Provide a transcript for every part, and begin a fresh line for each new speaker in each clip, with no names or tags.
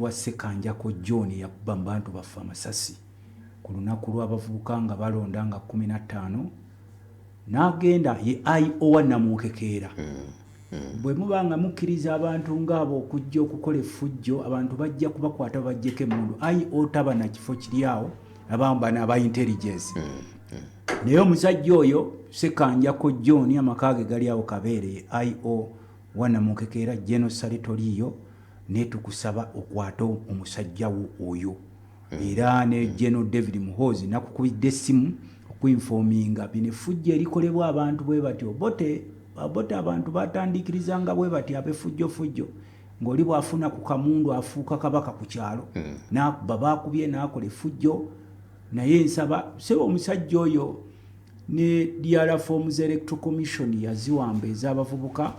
Ayitibwa Ssekanjako John yakuba mu bantu baffe amasasi ku lunaku lw'abavubuka nga balonda nga 15 n'agenda. Ye IO wa Namukekeera. Bwe muba nga mukkiriza abantu ngaabo okujja okukola effujjo, abantu bajja kubakwata babaggyeko emmundu. IO taba na kifo kiri awo, abamu bano aba intelligence. Naye omusajja oyo Sekanjako John, amaka ge gali awo Kabeere, ye IO wa Namukekeera. General Saleh toliiyo, naye tukusaba okwate omusajja wo oyo. Era ne General David Muhoozi, nakukubidde essimu okuinforminga bino, effujjo erikolebwa abantu bwe batyo. Bote Obote abantu batandiikirizanga bwe bati ab'effujjofujjo, ng'oli bw'afuna ku kamundu afuuka kabaka ku kyalo, n'akuba baakubye n'akola effujjo. Naye nsaba seba omusajja oyo ne DR forms Electoral Commission yaziwamba ez'abavubuka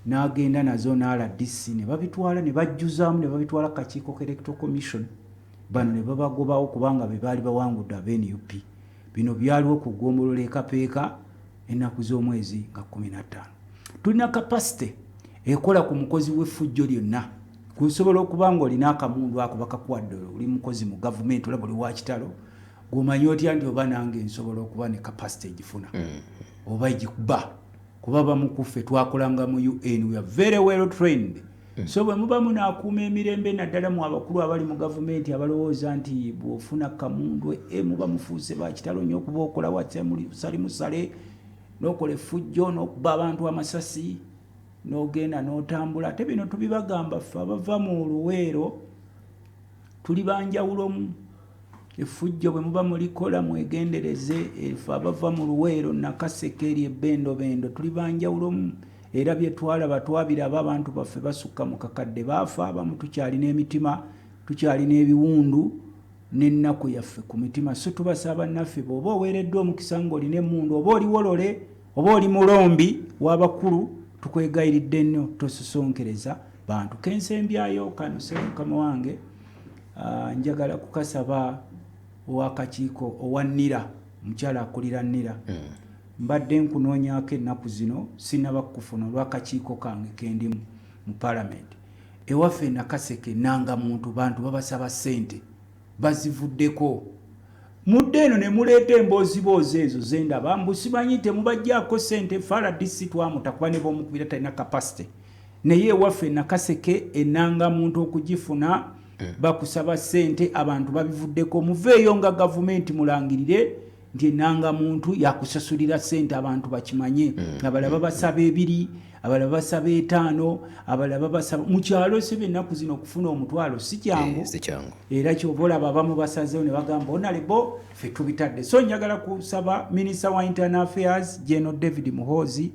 n'agenda nazo n'RDC ne babitwala ne bajjuzaamu ne babitwala kakiiko ka Electoral Commission. Bano ne babagobawo kubanga be baali bawangudde aba NUP. Bino byaliwo ku ggombolola e Kapeeka ennaku z'omwezi nga 15. Tulina capacity ekola ku mukozi w'effujjo lyonna. Kusobola okuba nga olina akamundu ako bakakuwadde, oli mukozi mu gavumenti, olaba oli wakitalo, gwomanyi otya nti oba nange nsobola okuba ne capacity egifuna oba egikuba? Kuba bamu kuffe twakolanga mu UN, we are very well trained. So bwe muba munaakuuma emirembe, naddala mu abakulu abali mu gavumenti abalowooza nti bw'ofuna kamundu e muba mufuuse bakitalo nnyo okuba okola wasali musale n'okola effujjo n'okuba abantu amasasi n'ogenda n'otambula. Ate bino tubibagamba ffe abava mu Luweero, tuli banjawulomu. Effujjo bwe muba mulikola mwegendereze. Ffe abava mu Luweero, Nakaseke eri ebendobendo, tuli banjawulomu. Era bye twalaba twabiraba, abantu baffe basukka mu kakadde baafa, abamu tukyalina emitima, tukyalina ebiwundu n'ennaku yaffe ku mitima. So tubasaba naffe, bw'oba oweereddwa omukisa ng'olina emmundu, oba oli wolole oba oli mulombi w'abakulu, tukwegayiridde nnyo tososonkereza bantu. Kensembyayo kano, se mukama wange, njagala kukasaba owakakiiko owa NIRA, omukyala akulira NIRA. Mbadde nkunoonyaako ennaku zino, sinaba kukufuna olw'akakiiko kange kendimu mu palamenti. Ewaffe Nakaseke nanga muntu bantu babasaba ssente bazivuddeko. Mudde eno ne muleeta embooziboozi ezo zendaba mbu simanyi temubajjaako ssente. FRDC twamuta kuba ne bomukubira talina capacity. Naye ewaffe Nakaseke enanga muntu okugifuna bakusaba ssente, abantu babivuddeko. Muveeyo nga gavumenti mulangirire nti enanga muntu yakusasulira ssente, abantu bakimanye. Abalala babasaba 2, abalala babasaba 5, abalala babasaba. Mu kyalo sebe ennaku zino okufuna 100 si kyangu.
Si kyangu.
Era kyova olaba abamu basazeewo ne bagamba onalebo ffe tubitadde. So njagala kusaba minisita wa Internal Affairs General David Muhoozi,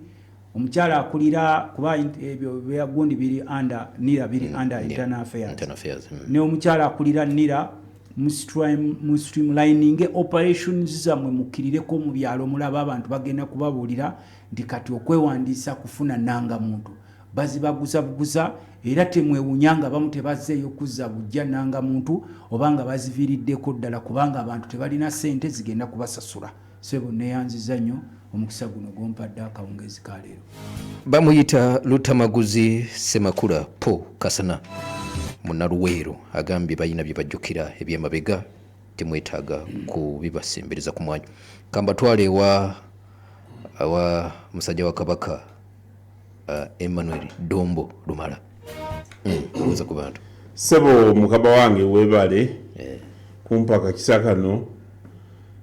omukyala akulira, kuba ebyo byagundi biri under NIRA, biri under Internal Affairs.
Internal Affairs.
Ne omukyala akulira NIRA, mu streamlining operations zammwe, mukkirireko mu byalo mulaba abantu bagenda kubabuulira nti kati okwewandiisa kufuna nanga muntu bazibaguza buguza. Era temwewunya nga bamu tebazzeeyo kuzza bujja nanga muntu oba nga baziviiriddeko ddala, kubanga abantu tebalina ssente zigenda kubasasula. Sebo, neyanziza nnyo omukisa guno gwompadde akawungezi ka leero.
Bamuyita Lutamaguzi Semakula Po Kasana, Munnaluweero. Agambye balina bye bajjukira ebyemabega, temwetaaga kubibasembereza ku mwanyu. Kambatwale ewa awa musajja wa Kabaka, Emmanuel Dombo Lumala. Buuza ku bantu.
Ssebo mukama wange, weebale kumpa kakisa kano.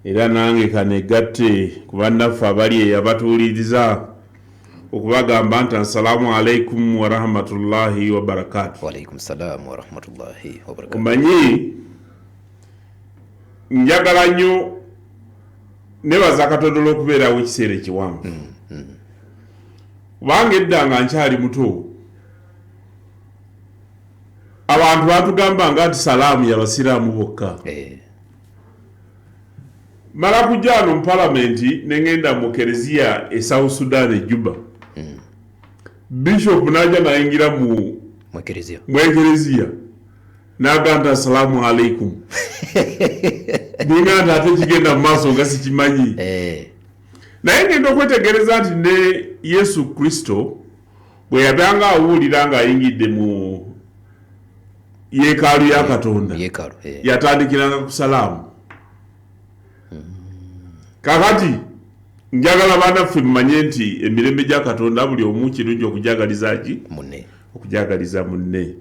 Era nange kanegatte ku bannaffe abali eyo abatuwuliriza okubagamba nti assalaamu alaikum warahmatullahi wabarakatu.
Waalaikum salaamu warahmatullahi wabarakatu.
Omanyi njagala nnyo nebaza Katonda olw'okubeerawo ekiseera ekiwanvu, kubanga edda nga nkyali muto abantu batugambanga nti salaamu yabasiraamu bokka. Mala kujja wano mu palamenti neŋŋenda mu kereziya e South Sudan e Juba, bishop n'ajja nayingira mu
mwekereziya,
mu ekereziya n'agamba nti assalaamu alaikum. Ninga nti ate kigenda mu maaso nga sikimanyi. Naye ngenda okwetegereza nti ne Yesu Kristo bwe yabanga awuulira ng'ayingidde mu Yeekaalu ya Katonda.
Yeekaalu, eh.
Yatandikiranga ku salaamu. Kakati njagala bannaffe mumanye nti emirembe gya Katonda buli omu kirungi okujagaliza ki?
Munne.
Okujagaliza munne.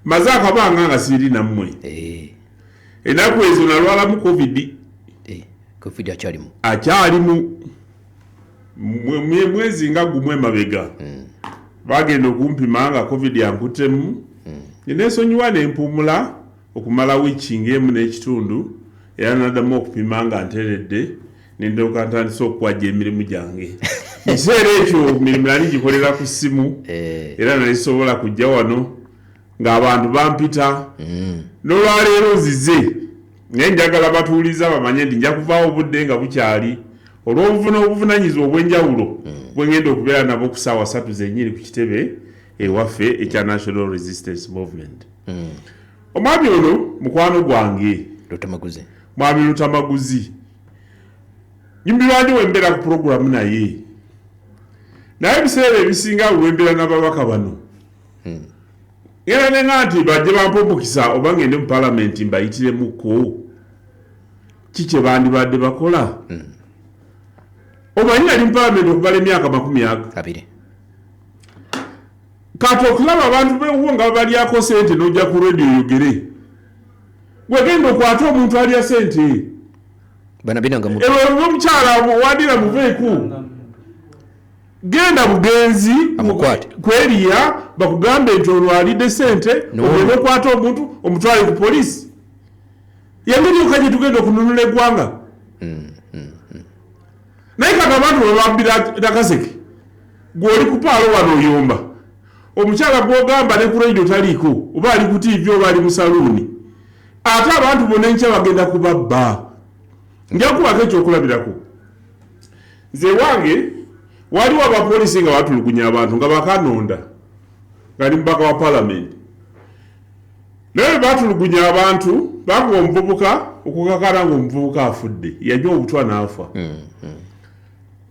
Maze akabanga nga siri nammwe.
Eh.
Ennaku ezo nalwalamu COVID.
COVID akyalimu.
Akyalimu. Mwezi nga gumu emabega. Bagenda okumpima nga COVID yankutemu. Neesonyiwa ne mpumula okumala wiiki ng'emu n'ekitundu, era naddamu okupima nga nteredde, ne ndyoka ntandisa okukwajja emirimu gyange. Mu kiseera ekyo emirimu nali ngikolera ku ssimu, era nali sobola kujja wano ng'abantu bampita. N'olwaleero nzize, naye njagala batuuliza bamanye nti nja kuvaawo obudde nga bukyali olw'obuvunaanyizibwa obw'enjawulo bwe ngenda okubeera nabo ku ssaawa 3 zennyini ku kitebe ewaffe ekya National Resistance Movement. Omwami ono mukwano gwange
Lutamaguzi.
Mwami Lutamaguzi nyumirwa ndi wembeera ku puroguramu naye, naye ebiseera ebisinga wembeera n'ababaka bano ngenda nenga nti bajje bampa omukisa oba ngende mu palamenti mbayitiremuko ki kye bandibadde bakola. Omanyi nali mu palamenti okumala emyaka 20. Kati okulaba abantu bewuwo nga babalyako sente n'ojja ku radio oyogere, wegenda okwate omuntu alya sente. Omukyala wadira muveeku, genda bugenzi kweriya bakugambe nti ono alidde sente, ogende okwate omuntu omutwale ku poliisi. Yengeri yokka gye tugenda okununula eggwanga. Naye kati abantu babambira Nakaseke, gw'oli ku paalo wano oyomba, omukyala gw'ogamba ne ku radio taliiko, oba ali ku TV oba ali mu saluuni, ate abantu bonna enkya bagenda kubabba. Nja kubako ekyokulabirako. Nze wange waliwo abapoliisi nga batulugunya abantu nga bakanonda nga ndi mubaka wa palamenti, naye batulugunya abantu bakuba omuvubuka okukakana ng'omuvubuka afudde, yanywa obutwa n'afa.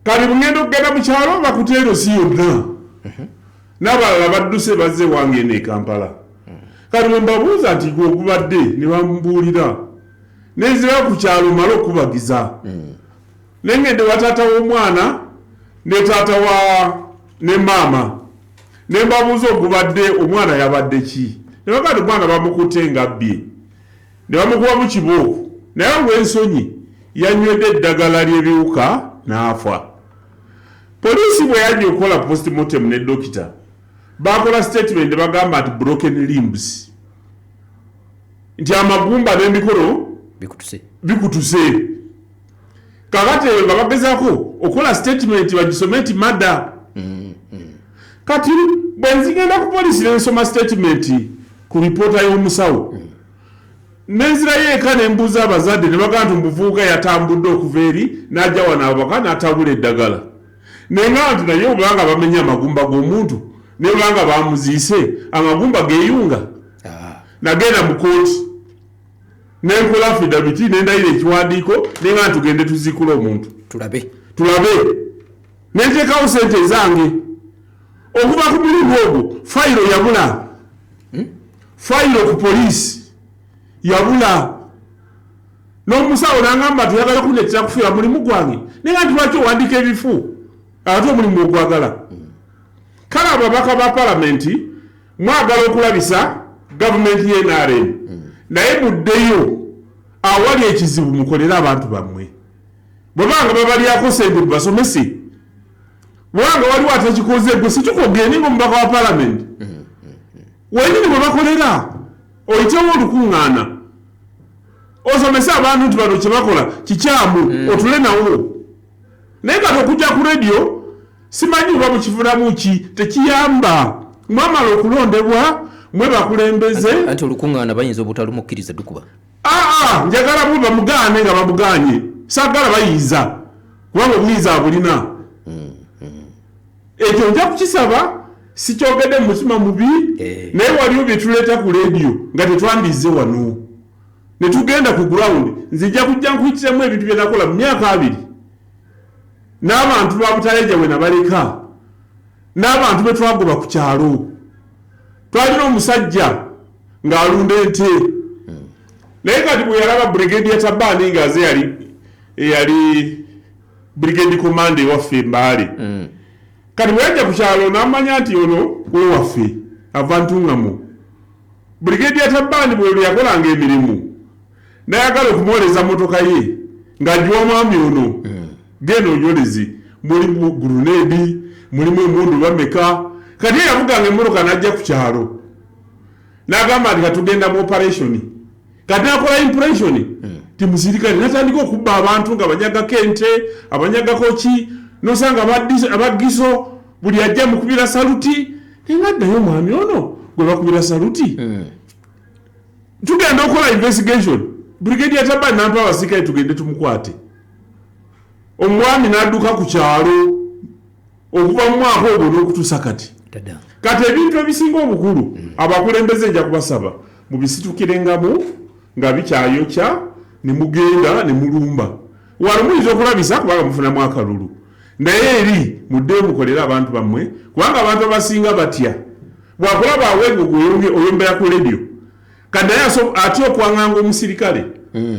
Kati bugenda okugenda mu kyalo bakuteero si yonna, n'abalala badduse bazze wange eno e Kampala. Kati bwe mbabuuza nti gwe ogubadde, ne bambuulira nenzira ku kyalo mmale okubagiza, nengende wa taata w'omwana ne taata wa ne maama, ne mbabuuza ogubadde omwana yabadde ki, ne bagamba nti omwana bamukutte nga bbye, ne bamukubamu kibooko, naye olw'ensonyi yanywedde eddagala ly'ebiwuka n'afa. Poliisi bwe yajja okukola postmortem ne dokita, bakola statement ne bagamba nti broken limbs, nti amagumba n'emikono bikutuse. Kakati eyo nga bagezaako okukola statement bagisome nti murder. Kati bwe nzigenda ku poliisi ne nsoma statement ku ripoota y'omusawo, nenzirayo eka ne mbuuza abazadde ne bagamba nti omuvubuka yatambudde okuva eri n'ajja wano awaka n'atabula eddagala. Nengamba nti naye obanga bamenye amagumba g'omuntu naye obanga bamuziise amagumba geeyunga. Nagenda mu kooti nenkola affidavit nendayira ekiwandiiko nenga nti tugende tuziikule omuntu
tulabe
nenteekawo sente ezange. Okuva ku mulundi ogwo fayiro yabula, fayiro ku poliisi yabula, n'omusawo n'angamba tuyagala kundeetera kufiira mulimu gwange. Naye nti lwaki owandiika ebifu ate omulimu ogwagala? Kale ababaka ba palamenti mwagala okulabisa gavumenti ye NRM, naye muddeyo awali ekizibu mukolere abantu bammwe. Bwebanga babalyako sente mubasomese, bwebanga waliwo atakikoze gwe situkogende ng'omubaka wa palamenti wenyini bwe bakolera, oyitewo olukuŋŋaana osomese abantu nti bano kyebakola kikyamu, otule nawo. Naye kati okujja ku radio simanyi oba mukifunamu ki, tekiyamba. Mwamala okulondebwa mwe bakulembeze.
Anti olukuŋŋaana bayinza obutalumukkiriza dukuba.
Aa, njagala bo bamugaane nga bamugaanye, saagala bayinza kubanga obuyinza abulina. Ekyo nja kukisaba, sikyogedde mu mutima mubi, naye waliwo bye tuleeta ku leediyo nga tetwandize wano ne tugenda ku ground. Nze nja kujja nkuyitiremu ebintu bye nakola mu myaka 2 n'abantu ba Butaleja bwe nabaleka n'abantu be twagoba ku kyalo. Twalina omusajja Ng'alunda ente. Naye kati bwe yalaba Brigadier Tabani ng'aze, eyali brigade commander ewaffe Embaale, kati bwe yajja ku kyalo n'amanya nti ono wewaffe ava Ntungamu. Brigadier Tabani bwe yakolanga emirimu nayagala okumwoleza motoka ye, ng'agiwa mwami ono, "Genda onyolezi, mulimu grenade, mulimu emundu bameka." Kati ye yavuganga emmotoka n'ajja ku kyalo n'agamba nti katugenda mu operation. Kati nakola impression ti musirikale, natandika okubba abantu nga banyagako ente, abanyagako ki, nosanga abagiso buli ajja mukubira saluti. Nengaddayo, omwami ono gwe bakubira saluti? Tugenda okukola investigation, Brigadier Tabani nampa abasirikale tugende tumukwate. Omwami n'adduka ku kyalo okuva mu mwaka ogwo n'okutuusa kati.
Dada.
Kati ebintu ebisinga obukulu, abakulembeze nja kubasaba mubisitukirengamu nga bikyayokya, ne mugenda ne mulumba. Wano muyinza okulabisa kubanga mufunamu akalulu, naye eri muddeyo mukolere abantu bammwe, kubanga abantu abasinga batya. Bwakulaba aweego oyombera ku ledio, kati naye atya okwaŋŋanga omusirikale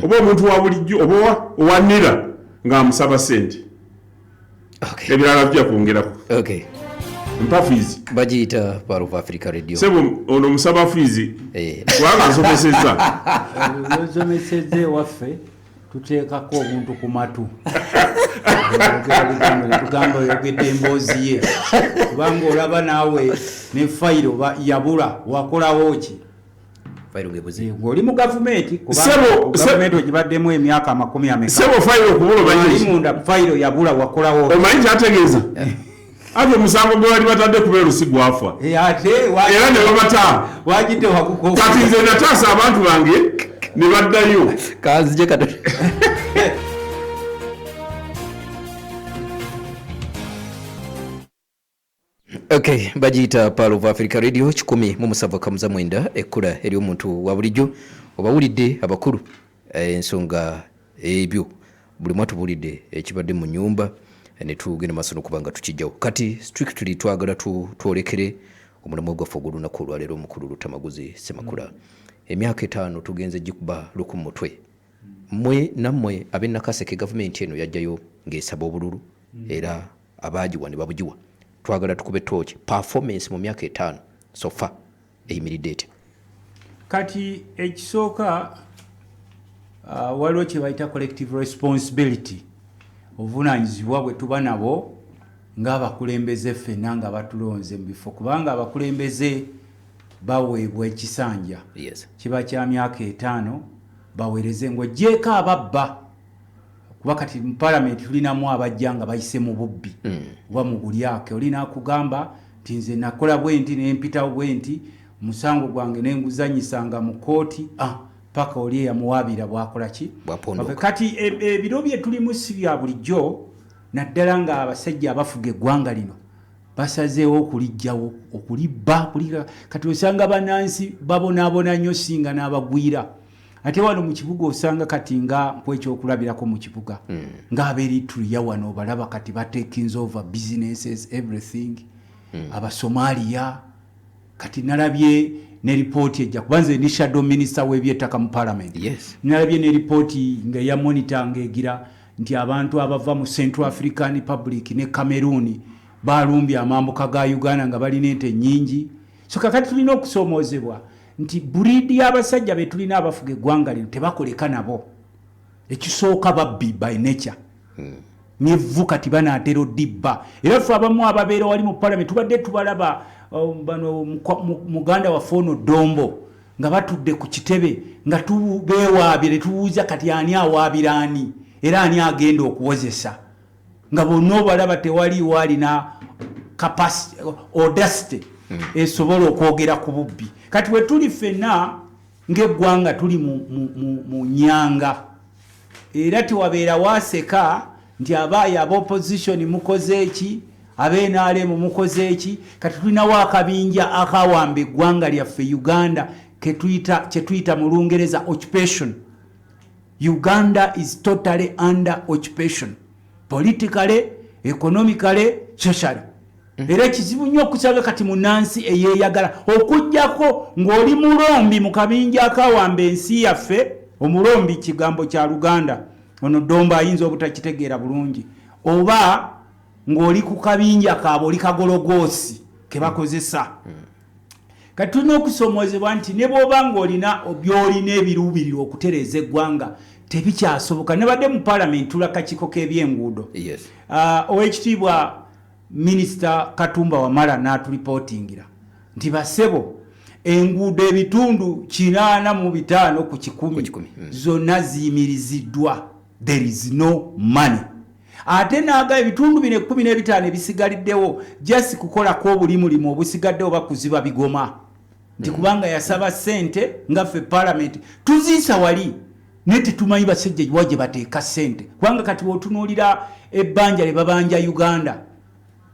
oba omuntu wa bulijjo oba owanira ng'amusaba sente. Ebirala tujja kwongerako. Mpa fees.
Bagiyita Power of Africa Radio.
Sebo, ono musaba fees kubanga nsomesezza.
Yosomesezza. Ewaffe tuteekako obuntu ku matu. Oyogera bigambo ne tugamba oyogedde emboozi ye, kubanga olaba naawe ne fayiro yabula, wakolawo ki?
Fayiro ngebuze.
Ng'oli mu gavumenti, gavumenti ogibaddemu emyaka amakumi ameka?
Sebo, fayiro okubula
oli
omanyi
munda, fayiro yabula, wakolawo ki?
Omanyi kyategeeza? Ati omusango gwe bali batadde kubeeru si gwafa.
Ate
era ne babata.
Wagidde wakuko.
Kati nze nataasa abantu bange ne baddayo.
Kanzije katono. Okay, bagiyita Pearl of Africa Radio, 107.9, ekkula ery'omuntu wa bulijjo. Obawulidde abakulu, ensonga ebyo buli mwa tubuulidde ekibadde mu nyumba, ne tugenda maaso n'okuba nga tukijjawo. Kati strictly twagala twolekere omulamwa gwaffe ogw'olunaku olwaleero. Omukulu Lutamaguzi Semakula, emyaka 5 tugenze gikuba luku mu mutwe. Mmwe nammwe ab'e Nakaseke, gavumenti eno yajjayo ng'esaba obululu, era abaagiwa ne babugiwa. Twagala tukube tooki performance mu myaka 5 so far eyimiridde etya?
Kati ekisooka, waliwo kye bayita collective responsibility, obuvunaanyizibwa bwe tuba nabo ng'abakulembeze ffenna nga batulonze mu bifo, kubanga abakulembeze baweebwa ekisanja kiba kya myaka 5 baweereze, ng'ogyeko ababba, kuba kati mu palamenti tulinamu abajja nga bayise mu bubbi oba mu bulyake. Oli nakugamba nti nze nakola bwe nti nempitawo bwe nti, omusango gwange nenguzanyisanga mu kooti, paka oli eyamuwaabira bwakola ki?
Bwapondoka.
Kati ebiro bye tulimu si bya bulijjo, naddala nga abasajja abafuga eggwanga lino basazeewo okulijjawo, okulibba. Kati osanga bannansi babonaabona nnyo singa n'abagwira. Ate wano mu kibuga osanga kati nga nkw ekyokulabirako mu kibuga ng'abeerituriya wano obalaba kati bataking over businesses, everything. Abasomaliya kati nalabye ne ripooti ejja, kuba nze ndi shadow minister w'ebyettaka mu parliament. Nalabye ne ripooti nga eya Monitor ng'egira nti abantu abava mu Central African Republic ne Cameroon balumbye amambuka ga Uganda nga balina ente nyingi. So kakati tulina okusoomoozebwa nti breed y'abasajja be tulina abafuga eggwanga lino tebakoleka nabo. Ekisooka, babbi by nature, nevu kati banaatera odibba. Era ffe abamu ababeera wali mu parliament tubadde tubalaba, bano muganda waffe ono Dombo nga batudde ku kitebe nga tubeewaabire, tubuuza kati ani awaabira ani era ani agenda okuwozesa, nga bonna obalaba tewaliiwo alina capacity, audacity esobola okwogera ku bubbi. Kati bwe tuli ffenna ng'eggwanga tuli mu nyanga, era tewabeera waseka nti abaayi aba opposition mukoze eki, ab'NRM mukoze eki. Kati tulinawo akabinja akawamba eggwanga lyaffe Uganda kyetuyita mu Lungereza occupation. Uganda is totally under occupation, politically, economically, socially. Era kizibu nnyo okusanga kati munansi eyeeyagala, okugjako ng'oli mulombi mu kabinja akawamba ensi yaffe. Omulombi kigambo kya Luganda, ono Domba ayinza obutakitegeera bulungi, oba ng'oli ku kabinja kaabwe, oli kagologoosi ke bakozesa. Kati tulina okusomoozebwa nti ne bw'oba ng'olina by'olina ebiruubirira okutereeza eggwanga, tebikyasoboka. Nabadde mu Paalamenti, tula kakiiko k'ebyenguudo. Owekitiibwa Minisita Katumba Wamala n'atulipootingira nti, "Basebo, enguudo ebitundu 85
Ku kikumi.
zonna ziyimiriziddwa, there is no money." Ate naaga ebitundu bino 15 ebisigaliddewo just kukolako obulimulimu obusigaddewo, bakuziba bigoma, nti kubanga yasaba ssente nga ffe Palamenti tuziisa wali, naye tetumanyi basajja wa gye bateeka ssente, kubanga kati wotunuulira ebbanja lye babanja Uganda,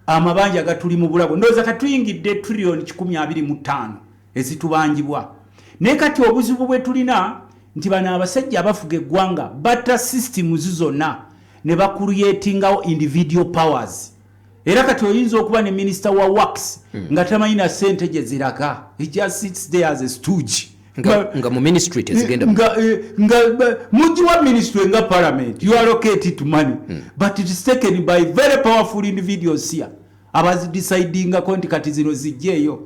amabanja gatuli mu bulago, ndowooza kati tuyingidde triliyoni 125 ezitubanjibwa. Naye kati obuzibu bwe tulina nti bano abasajja abafuga eggwanga batta systems zonna ne bacreatingawo individual powers. Era kati oyinza okuba ne minisita wa works nga tamanyi na ssente gye ziraga. He just sits there as a stooge.
Nga mu ministry tezigenda.
Nga mujji wa ministry nga parliament, you allocate it money, but it is taken by very powerful individuals here abazidecidingako nti kati zino zijjeeyo.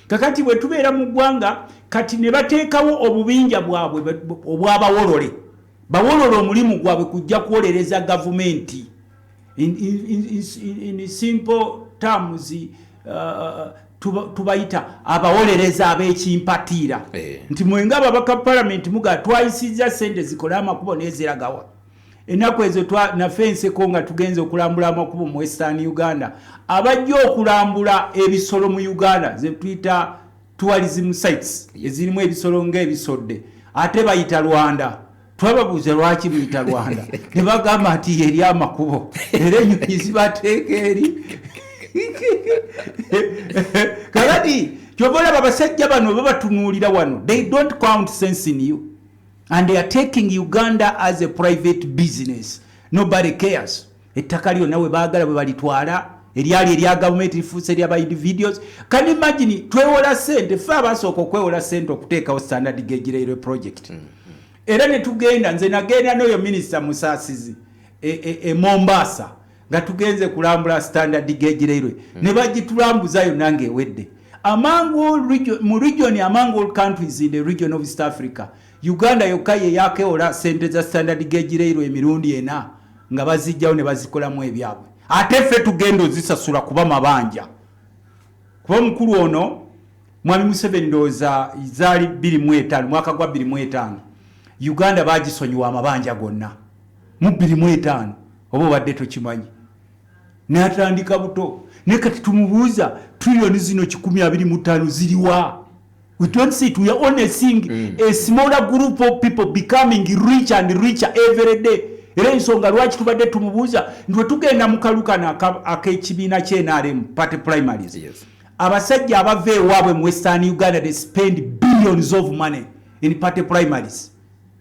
Kakati bwe tubeera mu ggwanga kati ne bateekawo obubinja bwabwe obwabawolole, bawolole omulimu gwabwe kujja kuwolereza gavumenti. In simple terms, tubayita abawolereza ab'ekimpatiira. Nti mwenga ababaka palamenti muga twayisizza sente zikole amakubo, neziragawa? Ennaku ezo nafe enseko nga tugenze okulambula amakubo mu Western Uganda. Abajja okulambula ebisolo mu Uganda, ze tuyita tourism sites ezirimu ebisolo ng'ebisodde, ate bayita Rwanda. Twababuuza lwaki muyita Rwanda, ne bagamba nti yeri amakubo era enyonyi zibateeka eri. Kakati kyova olaba abasajja bano babatunuulira wano, they don't count sense in you and they are taking Uganda as a private business. Nobody cares. Ettaka lyonna we baagala bwe balitwala, eryali erya gavumenti lifuuse eryaba individuals. Can you imagine, twewola sente, fe abasooka okwewola sente okuteekawo Standard Gauge Railway project. Era ne tugenda, nze nagenda n'oyo Minisita Musaasizi e Mombasa nga tugenze kulambula Standard Gauge Railway, ne bagitulambuza yonna ng'ewedde. Among all region, mu region, among all countries in the region of East Africa, Uganda yokka ye yakewola sente za Standard Gauge Railway emirundi ena, nga bazijjawo ne bazikolamu ebyabwe, ate ffe tugenda ozisasula kuba mabanja. Kuba omukulu ono Mwami Museveni, ndowooza zaali 25, mwaka gwa 25, Uganda bagisonyiwa amabanja gonna mu 25, oba obadde tokimanyi? N'atandika buto. Naye kati tumubuuza, triliyoni zino 125 ziriwa? We don't see it. We are only seeing a smaller group of people becoming rich and richer every day. Era ensonga lwaki tubadde tumubuuza nti wetugenda mu kalukano ak'ekibiina ky'NRM party primaries, abasajja abava ewaabwe mu Western Uganda, they spend billions of money in party primaries,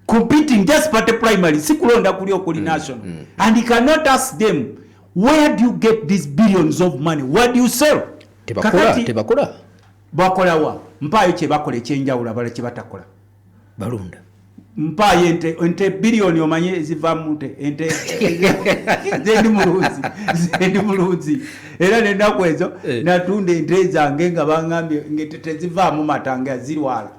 competing just party primaries, si kulonda kuli okuli national, and you cannot ask them, "Where do you get these billions of money? What do you sell?"
Tebakola. Tebakola.
Bakolawa? Mpaayo kyebakola ekyenjawulo abala kyebatakola.
Balunda.
Mpaayo ente biliyoni omanye eziva mu nte. Ente, nze ndi mulunzi, nze ndi mulunzi, era nenaku ezo natunda ente zange nga baŋambye ngente tezivaamu mata, nga zirwala.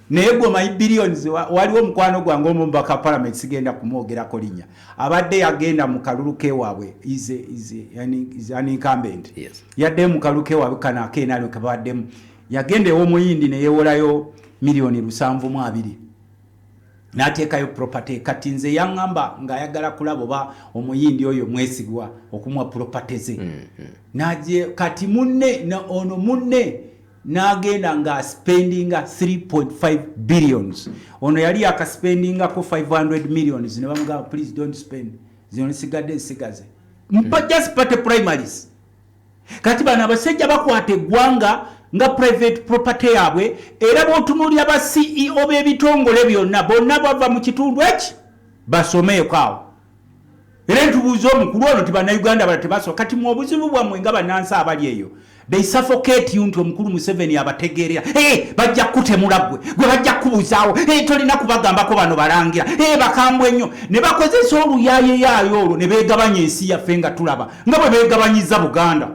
Naye gwe omanyi billions? Waliwo omukwano gwange omubaka parliament, sigenda kumwogerako linnya, abadde yagenda mu kalulu kewaabwe, is an incumbent. Yaddeyo mu kalulu kewaabwe kano akenalo kebabaddemu, yagenda ew'omuyindi neyewolayo miliyoni 720 n'ateekayo property. Kati nze yaŋŋamba ng'ayagala kulaba oba omuyindi oyo mwesigwa okumuwa property ze. Naje kati munne ono munne n'agenda ng'aspendinga 3.5 billions. Ono yali akaspendingako 500 millions ne bamugamba, "Please don't spend, zino nsigadde nsigaze." Mpa just party primaries. Kati bano abasajja bakwata eggwanga nga private property yaabwe. Era bw'otunuulira ba CEO b'ebitongole byonna, bonna bava mu kitundu eki, basomeeko awo. Era ntubuuza omukulu ono ti Bannayuganda bala tebasobola. Kati mu obuzibu bwammwe nga bannansi abali eyo, they suffocate you nti omukulu Museveni abategeerera. Hey, bajja kukutemula ggwe, gwe bajja kukubuzaawo. Hey, tolina kubagambako, bano balangira. Hey, bakambwe nnyo. Ne bakozesa oluyaayeyaayo olwo ne beegabanya ensi yaffe, nga tulaba nga bwe beegabanyiza Buganda.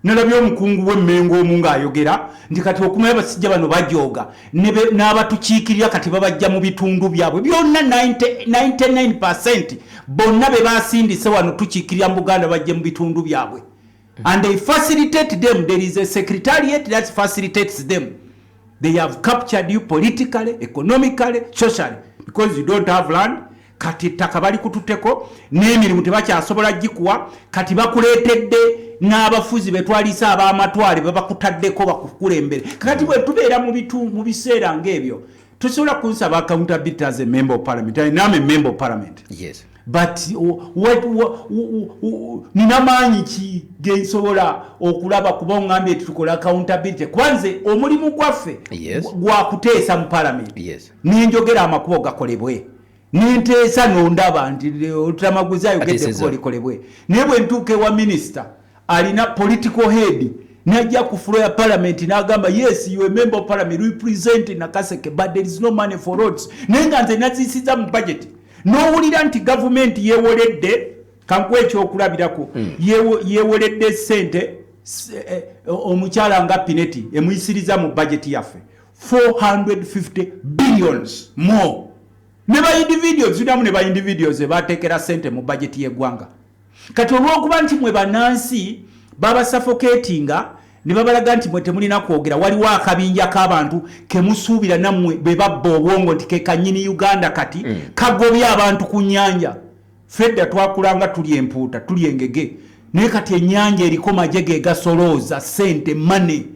Nalabye omukungu w'Emmengo omu ng'ayogera nti kati okumanya abasajja bano bajooga n'abatukiikirira, kati babajja mu bitundu byabwe byonna. 99% bonna be basindise wano tukiikirira mu Buganda, bajje mu bitundu byabwe, and they facilitate them. There is a secretariat that facilitates them. They have captured you politically, economically, socially, because you don't have land. Kati ettaka bali kututeko, n'emirimu tebakyasobola gikuwa. Kati bakuleetedde n'abafuzi betwalisa ab'amatwale, babakutaddeko bakukulembere. Kati bwe tubeera mu biseera ng'ebyo, tosobola kunsaba accountability as a member of parliament. I am a member of parliament. But nina maanyi ki gensobola okulaba kuba oŋŋambye nti tukola accountability? Kuba nze omulimu gwaffe gwa kuteesa mu parliament. Nenjogera amakubo gakolebwe, nenteesa, nondaba nti Olutamaguzi ayogedde
Ateesezza.
kubo likolebwe. Naye bwe ntuuka ewa minisita alina political head, najja ku floor ya parliament n'agamba, "Yes, you a member of parliament, represent Nakaseke, but there is no money for roads," naye nga nze nazisiza mu budget. N'owulira nti gavumenti yeewoledde, kankuwa ekyokulabirako, yeewoledde sente omukyala nga Pineti emuyisiriza mu budget yaffe 450 billions more, ne ba individuals zinamu, ne ba individuals ebateekera sente mu budget y'eggwanga. Kati olw'okuba nti mwe bannansi babasuffocatinga ne babalaga nti mwe temulina kwogera, waliwo akabinja k'abantu kemusuubira nammwe be babba obwongo nti ke kanyini Uganda. Kati kagobye abantu ku nnyanja. Fedda twakulanga tuli empuuta, tuli engege, naye kati ennyanja eriko magye ge gasolooza sente, money.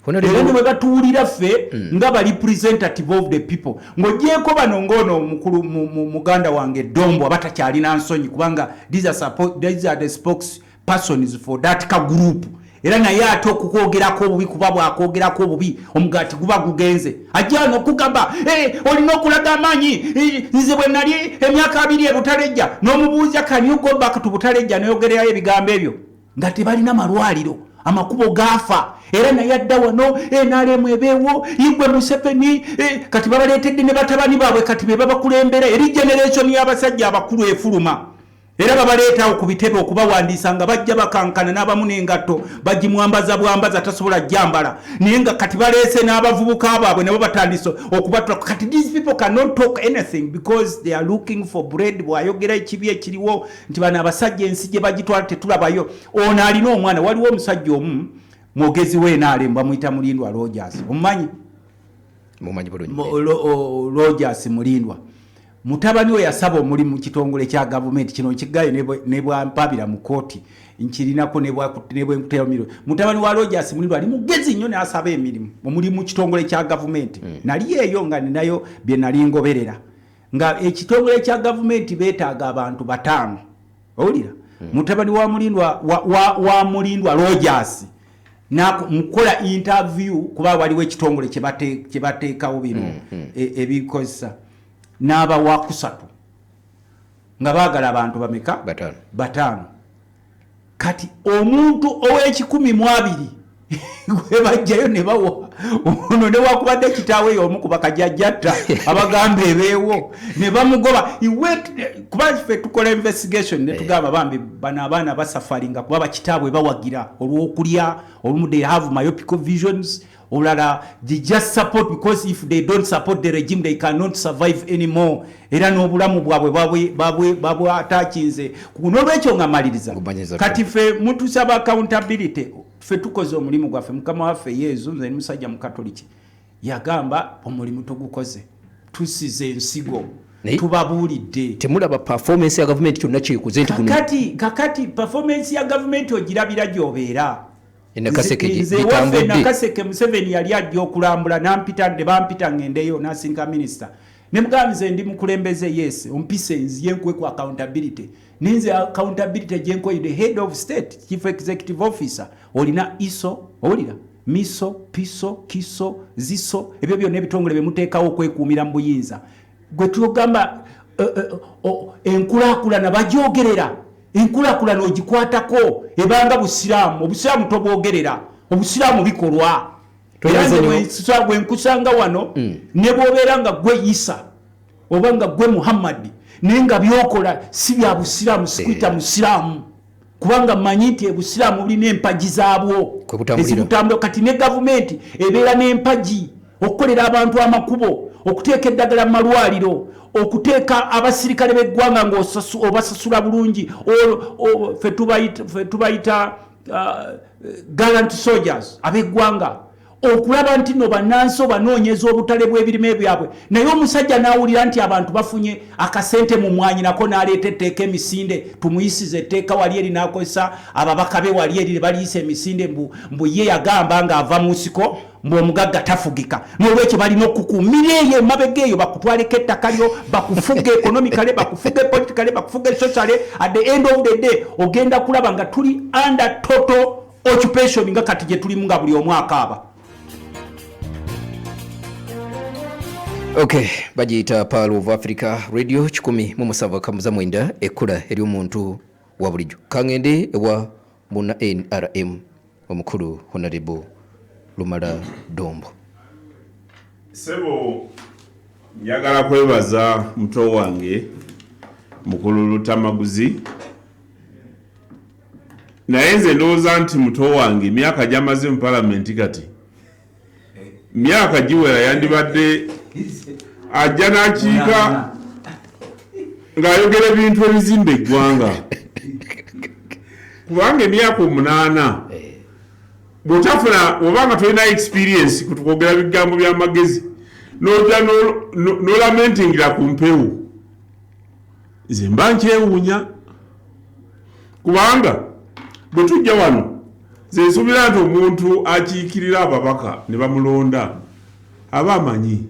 Era ne bwe batuwulira ffe nga ba representative of the people, ng'ogyeko bano ng'ono omukulu muganda wange Dombo abatakyalina nsonyi, kubanga these are the spokespersons for that ka group. Era naye ate okukwogerako obubi, kuba bwakwogerako obubi omugaati guba gugenze. Ajja nokugamba, "Eh, olina okulaga amaanyi. Nze bwe nali emyaka 20 ebutalejja," n'omubuuza, "Can you go back to Butalejja?" Noyogererayo ebigambo ebyo nga tebalina malwaliro, amakubo gaafa. Era naye adda wano, NRM ebeewo, igwe Museveni. Kati babaleetedde ne batabani baabwe, kati be babakulembera. Eri generation y'abasajja abakulu efuluma, era babaleetawo ku bitebe okubawandiisa nga bajja bakankana, n'abamu n'engatto bagimwambaza bwambaza, tasobola jambala. Naye nga kati baleese n'abavubuka baabwe, nabo batandise okubatula. Kati these people cannot talk anything because they are looking for bread. Bw'ayogera ekibi ekiriwo nti bano abasajja ensi gye bagitwala tetulabayo. Ono alina omwana, waliwo omusajja omu mwogezi w'NRM bamuyita Mulindwa Rogers, omumanyi?
Mumanyi bulungi.
Rogers Mulindwa, mutabani we yasaba omulimu mu kitongole kya gavumenti. Kino nkigayo ne bwampabira mu kooti, nkirinako ne bwenkutera miro. Mutabani wa Rogers Mulindwa ali mugezi nnyo, n'asaba emirimu, omulimu mu kitongole kya gavumenti. Nali eyo nga ninayo bye nali ngoberera, nga ekitongole kya gavumenti beetaaga abantu bataano. Owulira, mutabani wa Mulindwa wa Mulindwa Rogers mukola interview, kuba waliwo ekitongole kyebateekawo bino ebikozesa, n'aba wakusatu nga baagala abantu bameka?
Bataano.
Bataano. Kati omuntu ow'ekikumi mu abiri gwe bajjayo ne bawa ono, newakubadde kitaawe y'omu ku bakajajjatta abagamba ebeewo, ne bamugoba. Kuba ffe tukola investigation ne tugamba, bambi bano abaana basufferinga kuba bakitaabwe bawagira olw'okulya. Olumu they have myopic visions, olulala they just support because if they don't support the regime, they cannot survive anymore. Era n'obulamu bwabwe babwatakinze. N'olwekyo nga maliriza,
Ngumanyiza.
kati ffe mutusaba accountability. Ffe tukoze omulimu gwaffe. Mukama waffe Yezu, nze ni musajja mukatoliki, yagamba omulimu tugukoze, tusize ensigo, tubabuulidde.
Temulaba performance ya gavumenti kyonna kyekuze nti guno?
Kakati performance ya gavumenti ogirabira gy'obeera.
Nakaseke
Nze ewaffe
bitambudde.
Nakaseke, Museveni yali ajja okulambula, nampita ne bampita ngendeyo nasinka minisita, ne mugamba, "Nze ndi mukulembeze, yes, ompise nziye nkuwe ku accountability." Ninze accountability gyenkoye, the head of state, chief executive officer, olina ISO, owulira, MISO, PISO, KISO, ZISO, ebyo byonna ebitongole byemuteekawo okwekuumira mu buyinza. Gwe tugamba enkulaakulana bagyogerera. Enkulaakulana ogikwatako, ebanga busiraamu. Obusiraamu tobwogerera, obusiraamu bikolwa. Era
Toyinza
nze
nnyo.
bwe nkusanga wano, ne bw'obeera nga gwe Isa oba nga gwe Muhammadi, naye nga byokola si bya busiraamu, sikuyita musiraamu, kubanga mmanyi nti obusiraamu bulina empagi zaabwo
Kwe butambulira.
ezibutambula. Kati ne gavumenti ebeera n'empagi okukolera abantu amakubo, okuteeka eddagala mu malwaliro, okuteeka abasirikale b'eggwanga ng'obasasula bulungi. Ffe tubayita gallant soldiers ab'eggwanga, okulaba nti no bannansi obanoonyeza obutale bw'ebirime byabwe. Naye omusajja n'awulira nti abantu bafunye akasente mu mwanyi, nako n'aleeta etteeka emisinde, tumuyisize etteeka wali eri, n'akozesa ababaka be wali eri ne baliyisa emisinde, mbu ye yagamba ng'ava mu nsiko mbu omugagga tafugika. N'olwekyo balina okukuumira eyo emabega eyo, bakutwaleko ettaka lyo, bakufuga economically, bakufuga politically, bakufuga socially. At the end of the day ogenda kulaba nga tuli under total occupation, nga kati gye tulimu, nga buli omu akaaba.
Ok, bagiyita Pearl of Africa Radio, 107.9, ekkula ery'omuntu wa bulijjo. Kaŋŋende ewa munna NRM omukulu Honorable Lumala Dombo.
Sebo, njagala kwebaza muto wange mukulu Lutamaguzi, naye nze ndowooza nti muto wange emyaka gy'amaze mu palamenti kati myaka giwera, yandibadde ajja n'akiika ng'ayogera ebintu ebizimba eggwanga, kubanga emyaka 8 bw'otafuna obanga tolina experience kutukwogera bigambo by'amagezi, n'ojja n'olamentingira ku mpewo, nze mba nkyewuunya. Kubanga bwe tujja wano, nze nsuubira nti omuntu akiikirira ababaka ne bamulonda aba amanyi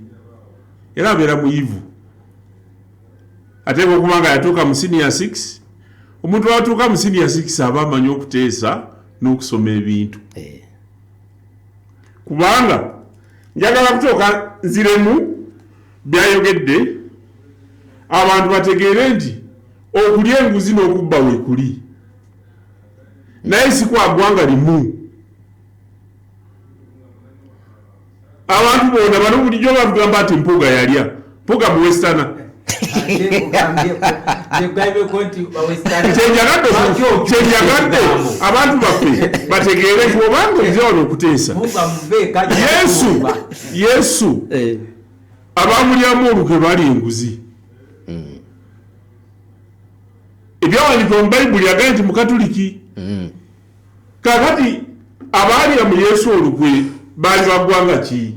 era abeera muyivu, ate okuba nga yatuuka mu senior 6. Omuntu atuuka mu senior 6 aba amanyi okuteesa n'okusoma ebintu. Kubanga njagala kutooka nziremu byayogedde, abantu bategeere nti okulya enguzi n'okubba weekuli, naye si kwa ggwanga limu. Abantu bona bano bulijjo batugamba nti Mpuuga yalya, Mpuuga muwesitana. Kyenjagadde abantu baffe bategeere nti obanga ojja wano okuteesa, Yesu abamulyamu olukwe bali enguzi. Ebyawandiikibwa mu Bayibuli agambye nti mukatuliki. Kakati abaalya mu Yesu olukwe baali baggwanga ki?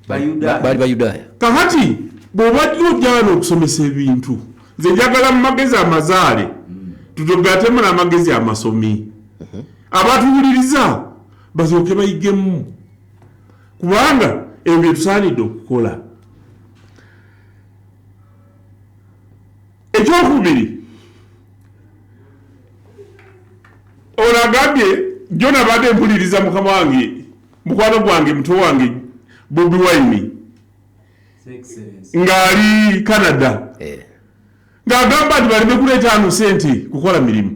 Baali Bayudaaya.
Kakati bw'oba ojja wano okusomesa ebintu, nze njagala mu magezi amazaale tutogatemu n'amagezi amasomi, abatuwuliriza basooke bayigemu, kubanga ebyo bye tusaanidde okukola. Ekyokubiri, ono agambye jjo nabadde mpuliriza mukama wange, mukwano gwange, muto wange Bobi Wine ng'ali Canada, ng'agamba nti baleme kuleeta ano sente kukola mirimu,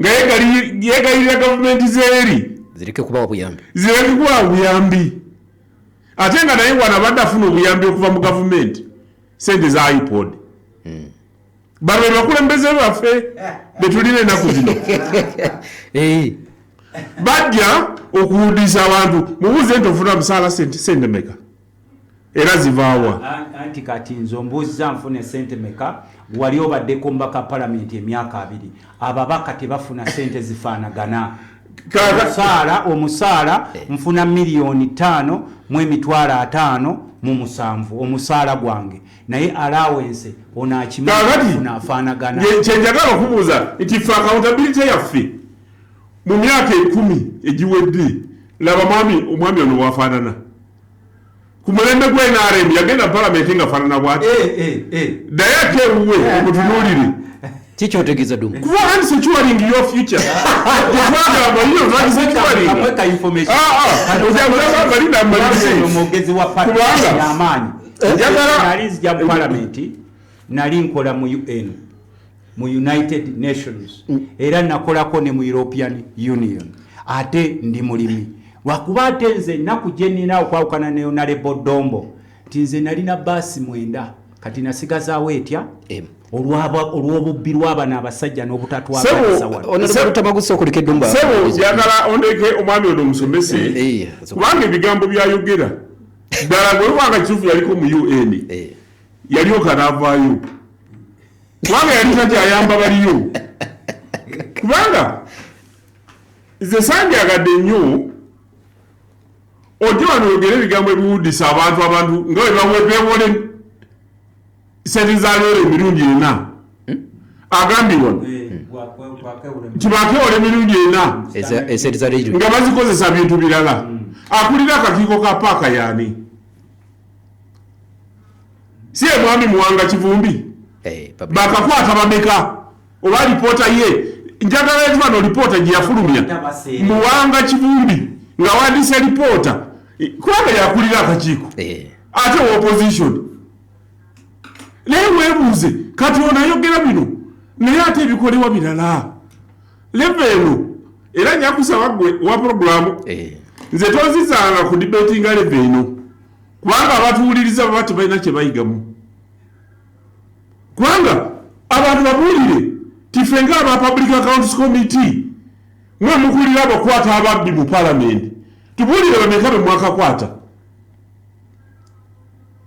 nga yeegayirira gavumenti zeeri
zireke kubawa buyambi.
Zireke kubawa buyambi, ate nga naye wano abadde afuna obuyambi okuva mu gavumenti, sente za IPOD. Bano be bakulembeze baffe betulina ennaku zino. Bajja okuwuddisa abantu. Mubuuze nti ofuna musaala sente meka era zivaawa?
Anti kati nze ombuuziza nfuna sente meka, wali obaddeko mubaka palamenti emyaka 20. Ababaka tebafuna sente zifaanagana. Omusaala nfuna 5,557,000 omusaala gwange, naye allowance ono akimanyi afaanagana.
Kyenjagala okubuuza nti ffe accountability yaffe mu myaka 10 egiwedde, laba mwami, omwami ono bwafaanana. Ku mulembe gwa NRM yagenda mu palamenti nga faanana bwati, naye ate ewuwe omutunuulire.
Kikyotegeeza dumu?
Kuba and securing your future tetwagamba yiyo twagisecuringa.
Omwogezi wa
Kubanga-
amaanyi
Njagala-
nali nzija mu palamenti, nali nkola mu UN. Mu United Nations, era nakolako ne mu European Union, ate ndi mulimi. Lwakuba ate nze ennaku gye nnina okwawukana ne Honorable Dombo nti nze nalina baasi 9, kati nasigazaawo etya?
Emu.
Olw'obubbi lw'abano abasajja n'obutatwagaliza
Sebo,
wano.
Honorable Lutamaguzi, okuleka eddumba.
Sebo, njagala ondeke omwami ono omusomese, kubanga ebigambo byayogera ddala bwebanga kituufu yaliko mu UN, yalyoka n'avaayo kubanga yali takyayamba baliyo. Kubanga nze sandyagadde nnyo ojja wano oyogere ebigambo ebiwuddisa abantu, abantu nga bwe bewole sente za leero emirundi ena. Agambye wano nti bakewola emirundi ena
Esente za leero.
Nga bazikozesa bintu birala. Akulira akakiiko ka paaka yaani? Si ye mwami Muwanga Kivumbi? Bakakwata bameka? Oba lipoota ye njagala ekibano, lipoota gye yafulumya Muwanga Kivumbi nga wandise lipoota, kubanga yakulira akakiiko ate wa opposition. Naye weebuuze kati ono ayogera bino naye ate ebikolebwa birala. Level eno era njakusaba gwe wa puroguramu, nze tozizanga ku debatinga level eno, kubanga abatuwuliriza baba tebalina kye bayigamu. Kubanga abantu babuulire tife nga aba Public Accounts Committee, mwe mukulira abakwata ababbi mu palamenti, tubuulire bameka be mwakakwata,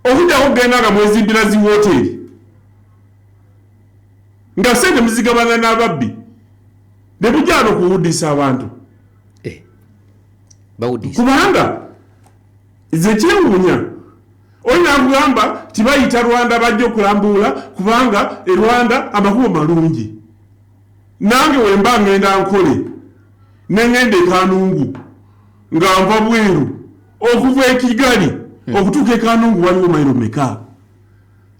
okujjako okugenda nga mwezimbira zi woteeri nga sente muzigabana n'ababbi ne mujja wano okuwuddisa abantu.
Bawuddisa.
Kubanga nze kyewuunya, olina kugamba tibayita Rwanda bajja okulambuula, kubanga e Rwanda amakubo malungi. Nange wemba ngenda nkole neŋŋenda e Kanungu nga nva bweru, okuva e Kigali okutuuka e Kanungu waliwo mayiro meka?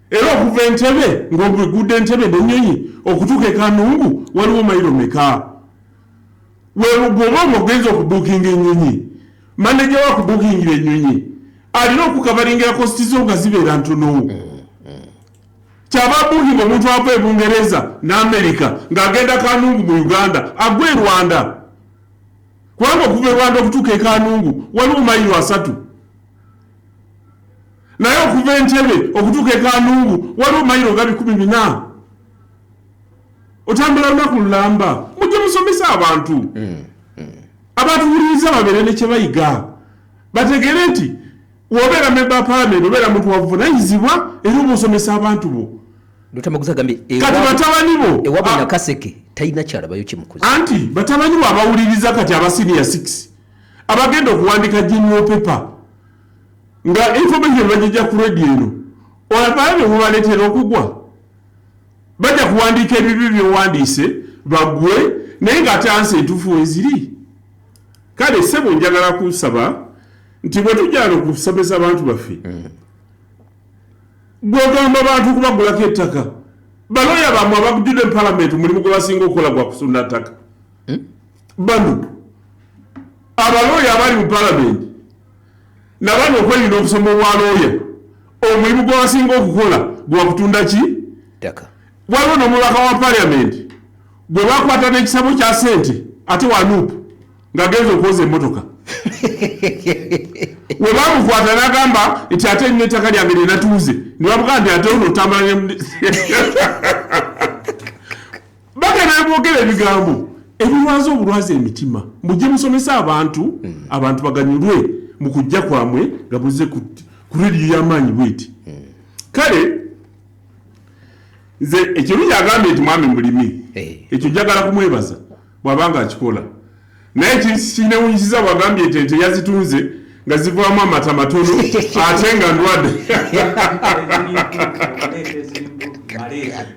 Era okuva Entebe ng'ogudde Entebe n'ennyonyi okutuuka e Kanungu waliwo mayiro meka? Bw'oba ogenza okubuukinga ennyonyi, maneja wa kubuukingira ennyonyi alina okucoveringira cost zo nga zibeera ntono. Kyaba buukinga omuntu ava e Bungereza n'Amerika ng'agenda Kanungu mu Uganda, agwe e Rwanda, kubanga okuva e Rwanda okutuuka e Kanungu waliwo mayiro 30, naye okuva Entebe okutuuka e Kanungu waliwo mayiro nga 400. Otambula lunaku lulamba. Mujje musomesa abantu, abatuwuliriza babeere ne kye bayiga, bategeere nti wobeera member parliament obeera muntu wavunanyizibwa era oba osomesa abantu bo.
Lutamaguzi agambye
Kati batabani bo
ewabwe Nakaseke talina kyalabayo kimukuza.
Anti batabani bo abawuliriza kati aba senior 6 abagenda okuwandika general paper nga information bagijja ku radio eno, olabalabe bwebaleetera okugwa, bajja kuwandiika ebibi byowandiise bagwe, naye ng'ate answer entuufu weziri. Kale ssebo, njagala kusaba nti bwe tujja wano okusomesa abantu baffe, gwogamba bantu kubagulako ettaka, baloya bammwe abagujjudde mu palamenti omulimu gwe basinga okukola gwa kusunda ttaka. Bano abalooya abali mu palamenti nabano okwerinda okusoma obwalooya, omulimu gwe basinga okukola gwa kutunda ki?
Ttaka.
Waliwo n'omubaka wa palamenti gwe bakwata n'ekisabo kya sente ate wa NUP ng'agenza okwoza emmotoka. We bamukwata n'agamba nti ate nina ettaka lyange lyenatuuze, ne bamugaa nti ate ono otambula bagenda ne boogera ebigambo ebirwaza obulwaza emitima. Mujje musomese abantu, abantu baganyulwe mu kujja kwamwe nga muzze ku rediyo y'amaanyi bweti. Kale nze ekirungi agambye nti mwami mulimi, ekyo njagala kumwebaza bw'abanga akikola, naye kinewunyisiza bwagambye nti ente yazitunze nga zivaamu amata matono ate nga ndwadde.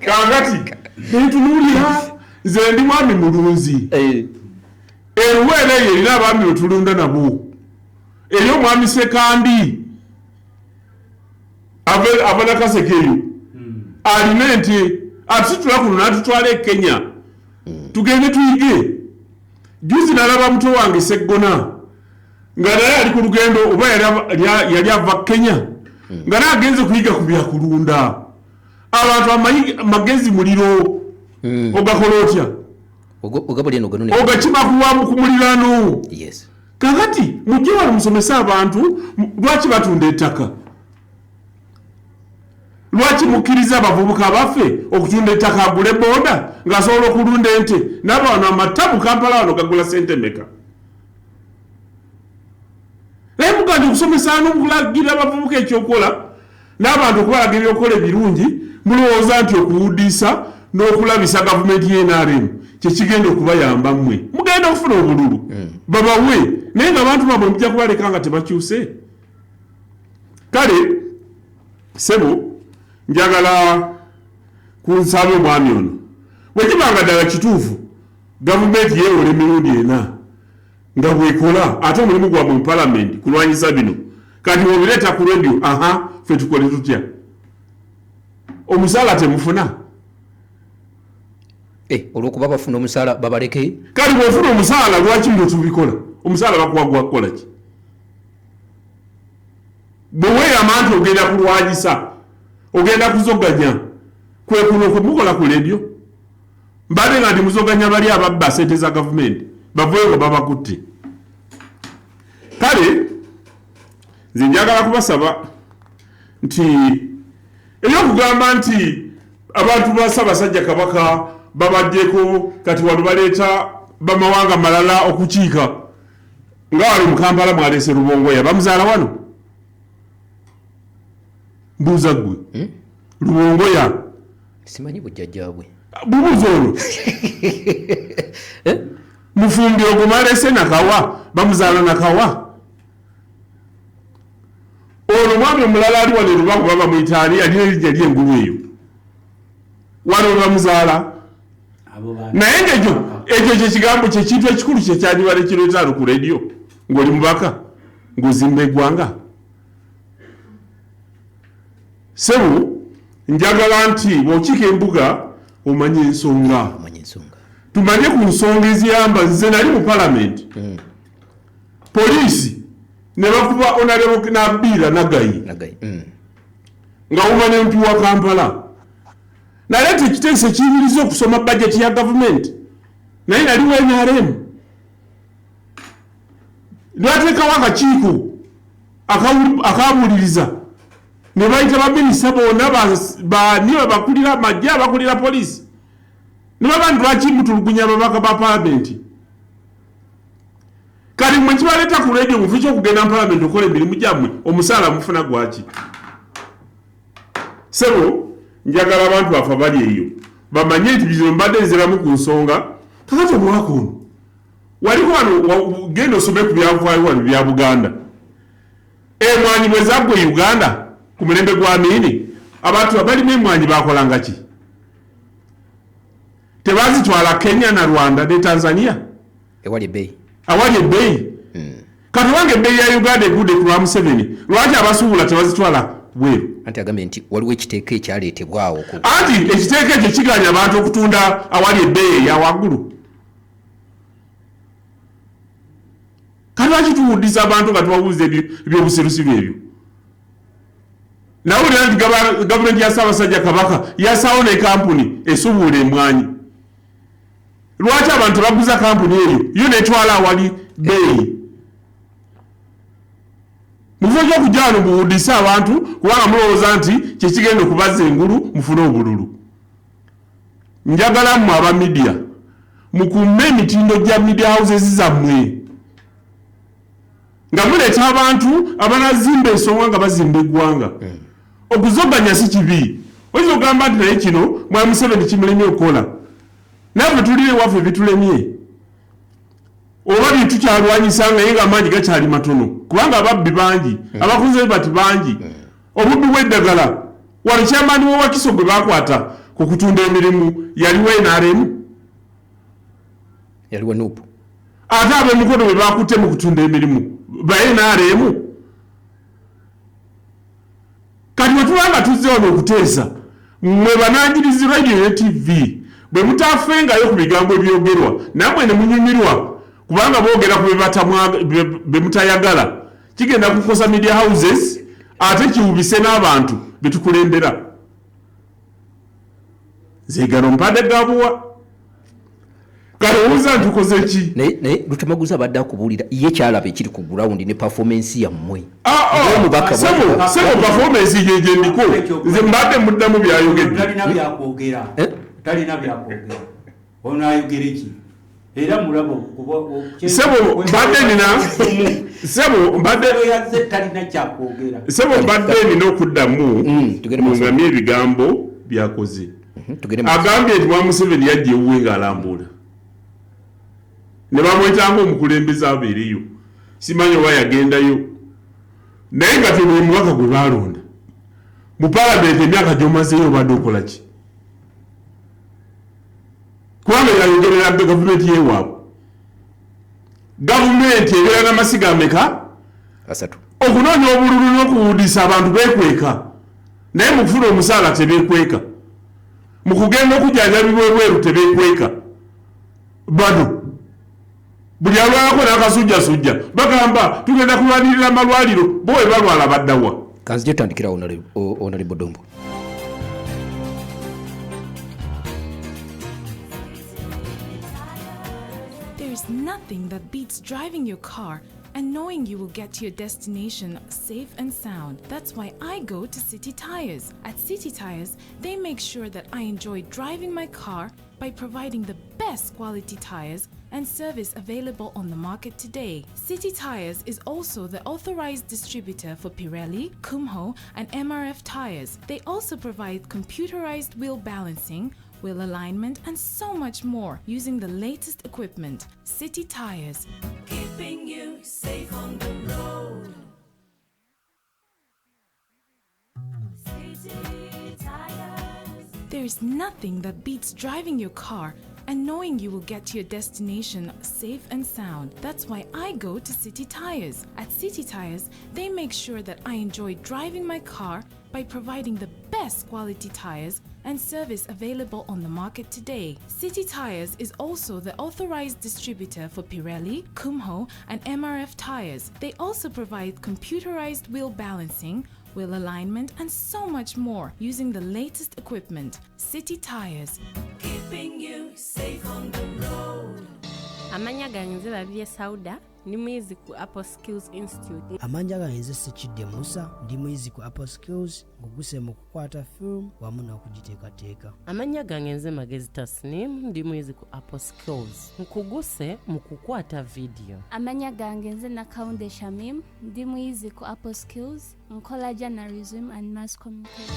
Kakati nentunuulira, nze ndi mwami mulunzi. Eruweera eyo erina abaami wetulunda nabo, eri omwami Sekandi ava Nakaseke eyo alina ente, atusitula kuno n'atutwala e Kenya tugende tuyige. Juzi nalaba muto wange Seggona nga naye ali ku lugendo, oba yali ava Kenya, nga naye agenze kuyiga ku byakulunda. Abantu amanyi magezi muliro. Ogakola otya? Ogakima ku muliraano. Kakati mujje wano musomese abantu lwaki batunda ettaka, lwaki mukkiriza abavubuka baffe okutunda ettaka agule boda ng'asobola okulunda ente. N'abawano amatabu Kampala wano gagula sente meka? Naye mugandi okusomesa n'okulagira abavubuka ekyokukola n'abantu okubalaga ebyokukola ebirungi, mulowooza nti okuwudiisa n'okulabisa gavumenti ye NRM kyekigenda okubayamba mmwe mugenda okufuna obululu babawe, naye nga abantu bamwe mujja kubaleka nga tebakyuse. Kale sebo, njagala kunsaba omwami ono, bwe kibanga ddala kituufu gavumenti yeewola emirundi ena nga bwekola, ate omulimu gwammwe mu palamenti kulwanyisa bino, kati obireeta ku radio, aha, ffe tukole tutya? Omusaala temufuna.
Olwokuba bafuna omusaala babaleke.
Kati bwofuna omusaala lwaki bino tubikola? Omusaala bakuwa gwa kukola ki? Bwe weeyama nti ogenda kulwanyisa, ogenda kuzoganya, kwe kuno kwe mukola ku leediyo. Mbadde nga ndi muzoganya bali ababba sente za gavumenti baveeyo nga babakutte. Kale nze njagala kubasaba nti ebyokugamba nti abantu ba Ssaabasajja Kabaka babaddeko, kati wano baleeta bamawanga malala okukiika, nga wano mu Kampala mwaleese Rubongoya, bamuzaala wano? Mbuuza ggwe. Rubongoya.
Simanyi bujjajjaabwe.
Bubuuza olwo. Mufumbiro gwe mwaleese Nakawa, bamuzaala Nakawa? Ono omwami omulala ali wano e Lubago baba bamuyita ani, alina erinnya ly'engulu eyo, wano we bamuzaala? Naye ngaekyo ekyo kyekigambo kyekintu ekikulu kyekyandibadde kireeta ku rediyo ng'oli mubaka ng'ozimba eggwanga. Sebo, njagala nti bw'okiika embuga omanye ensonga, tumanye ku nsonga eziyamba. Nze nali mu palamenti, poliisi ne bakuba Honorable Nabiira Nagayi nga wuma ne MP wa Kampala, naleeta ekiteeso ekiyimiriza okusoma bajeti ya gavumenti, naye nali wa NRM. Lwateekawo akakiiko akabuuliriza ne bayita baminisita bonna, bani abakulira amagye, abakulira poliisi, ne baba nti lwaki mutulugunya ababaka ba palamenti? Kati mwe kibaleeta ku radio mufu kyokugenda mu palamenti okukola emirimu gyammwe, omusaala mufuna gwaki? Sebo, njagala abantu baffe abali eyo bamanye nti bino mbadde nziramu ku nsonga. Kakati omwaka ono waliko wano, genda osome ku byanfaayo wano bya Buganda, emwanyi bwe zaggwa e Uganda ku mulembe gwa Amiini, abantu abalima emwanyi bakolanga ki? Tebazitwala Kenya na Rwanda ne Tanzania?
Ewali ebbeeyi.
Awali ebbeeyi. Kati wange ebbeeyi ya Uganda egudde ku lwa Museveni, lwaki abasuubula tebazitwala bweru?
Anti agambye nti waliwo ekiteeka ekyaleetebwawo.
Anti ekiteeka ekyo kiganya abantu okutunda awali ebbeeyi eya waggulu. Kati lwaki tuwuddisa abantu nga tubabuuza ebyobusirusiru ebyo? Nawulira nti gavumenti ya Ssaabasajja Kabaka yasaawo ne kampuni esubuula emwanyi. Lwaki abantu tebaguza kampuni eyo yo netwala awali bbeeyi, mufo kyokujja wano muwuddise abantu, kubanga mulowooza nti kyekigenda okubazza engulu mufune obululu? Njagala mmwe aba media mukumme emitindo gya media houses zammwe nga muleeta abantu abanazimba ensonga nga bazimba eggwanga. Okuzoganya si kibi, oyinza okugamba nti naye kino mwami Museveni kimulemye okukola, naffe tulina ewaffe bitulemye oba byetukyalwanyisa, naye nga amaanyi gakyali matono, kubanga ababbi bangi, abakozi bati bangi. Obubbi bw'eddagala wano, kyamaani wewakiso gwe bakwata ku kutunda emirimu yaliwo NRM?
Yaliwo NUP.
Ate ab'emukono bwe bakutte mu kutunda emirimu ba NRM? Kati bwe tuba nga tuzze wano okuteesa, mmwe banangirizi radio ne TV, bwe mutafengayo ku bigambo ebyogerwa nammwe ne munyumirwa kubanga boogera ku be mutayagala, kigenda kukosa media houses ate kiwubise n'abantu betukulembera. Nze gano mpadde gabuwa. Kalowooza ntukoze ki?
Naye Lutamaguzi abadde akubuulira ye kyalaba ekiri ku ground ne performance yammwe.
Ah, ah,
Ng'omubaka
sebo,
bw'atyo.
Sebo, performance ye gye ndiko. Nze mbadde muddamu byayogedde.
Talina byakwogera.
Eh?
Talina byakwogera. Ono ayogere ki? Era mulaba kuba
Sebo, mbadde nina, sebo, mbadde
yazze talina kyakwogera.
Sebo, mbadde nina okuddamu
Tugende maaso.
mungamye ebigambo byakoze.
Tugende maaso.
Agambye nti wa Museveni yajja ewuwe ng'alambuula ne bamwetanga omukulembeze abeereyo, simanyi oba yagendayo, naye nga tebuli mubaka gwe baalonda mu palamenti. Emyaka gy'omazeeyo obadde okola ki? Kubanga yayogerera gavumenti yewaabwe. Gavumenti ebeera n'amasiga ameka?
Asatu.
Okunoonya obululu n'okuwudiisa abantu beekweka, naye mu kufuna omusaala tebeekweka, mu kugenda okujjanjabibwa ebweru tebeekweka. Bano buli alwalako n'akasujjasujja bagamba tugenda kulwanirira amalwaliro. Bo we balwala baddawa?
Kanzije tutandikirawo Honorable Dombo.
There is nothing that beats driving your car and knowing you will get to your destination safe and sound. That's why I go to City Tires. At City Tires, they make sure that I enjoy driving my car by providing the best quality tires and service available on the market today. City Tires is also the authorized distributor for Pirelli, Kumho, and MRF tires. They also provide computerized wheel balancing, wheel alignment, and so much more using the latest equipment. City Tires. Keeping you safe on the road. City Tires. There's nothing that beats driving your car and knowing you will get to your destination safe and sound. That's why I go to City Tires. At City Tires, they make sure that I enjoy driving my car by providing the best quality tires and service available on the market today. City Tires is also the authorized distributor for Pirelli, Kumho, and MRF tires. They also provide computerized wheel balancing, wheel alignment, and so much more using the latest equipment. City Tires. Keeping you safe on the road.
Amanya gange nze Babirye Sauda, ndi muyizi ku Apple Skills Institute.
Amanya gange nze Sekidde Musa, ndi muyizi ku Apple Skills, nguguse mu kukwata firimu wamu n'okugiteekateeka.
Amannya gange nze Magezi Tasnim, ndi muyizi ku Apple Skills, nkuguse mu kukwata vidiyo.
Amanya gange nze Nakawunde Shamim, ndi muyizi ku Apple Skills, nkola journalism and mass communication.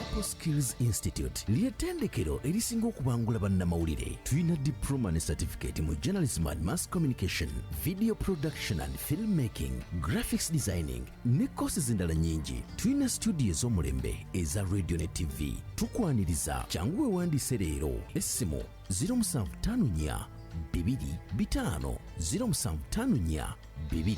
Apple Skills Institute ly'ettendekero erisinga okubangula bannamawulire. Tulina diploma ne certificate mu journalism and mass communication, video production and filmmaking, graphics designing ne courses endala nnyingi. Tulina studio ez'omulembe eza radio ne TV. Tukwaniriza, kyangu weewandiise leero. Essimu 0754 2 5 0754 2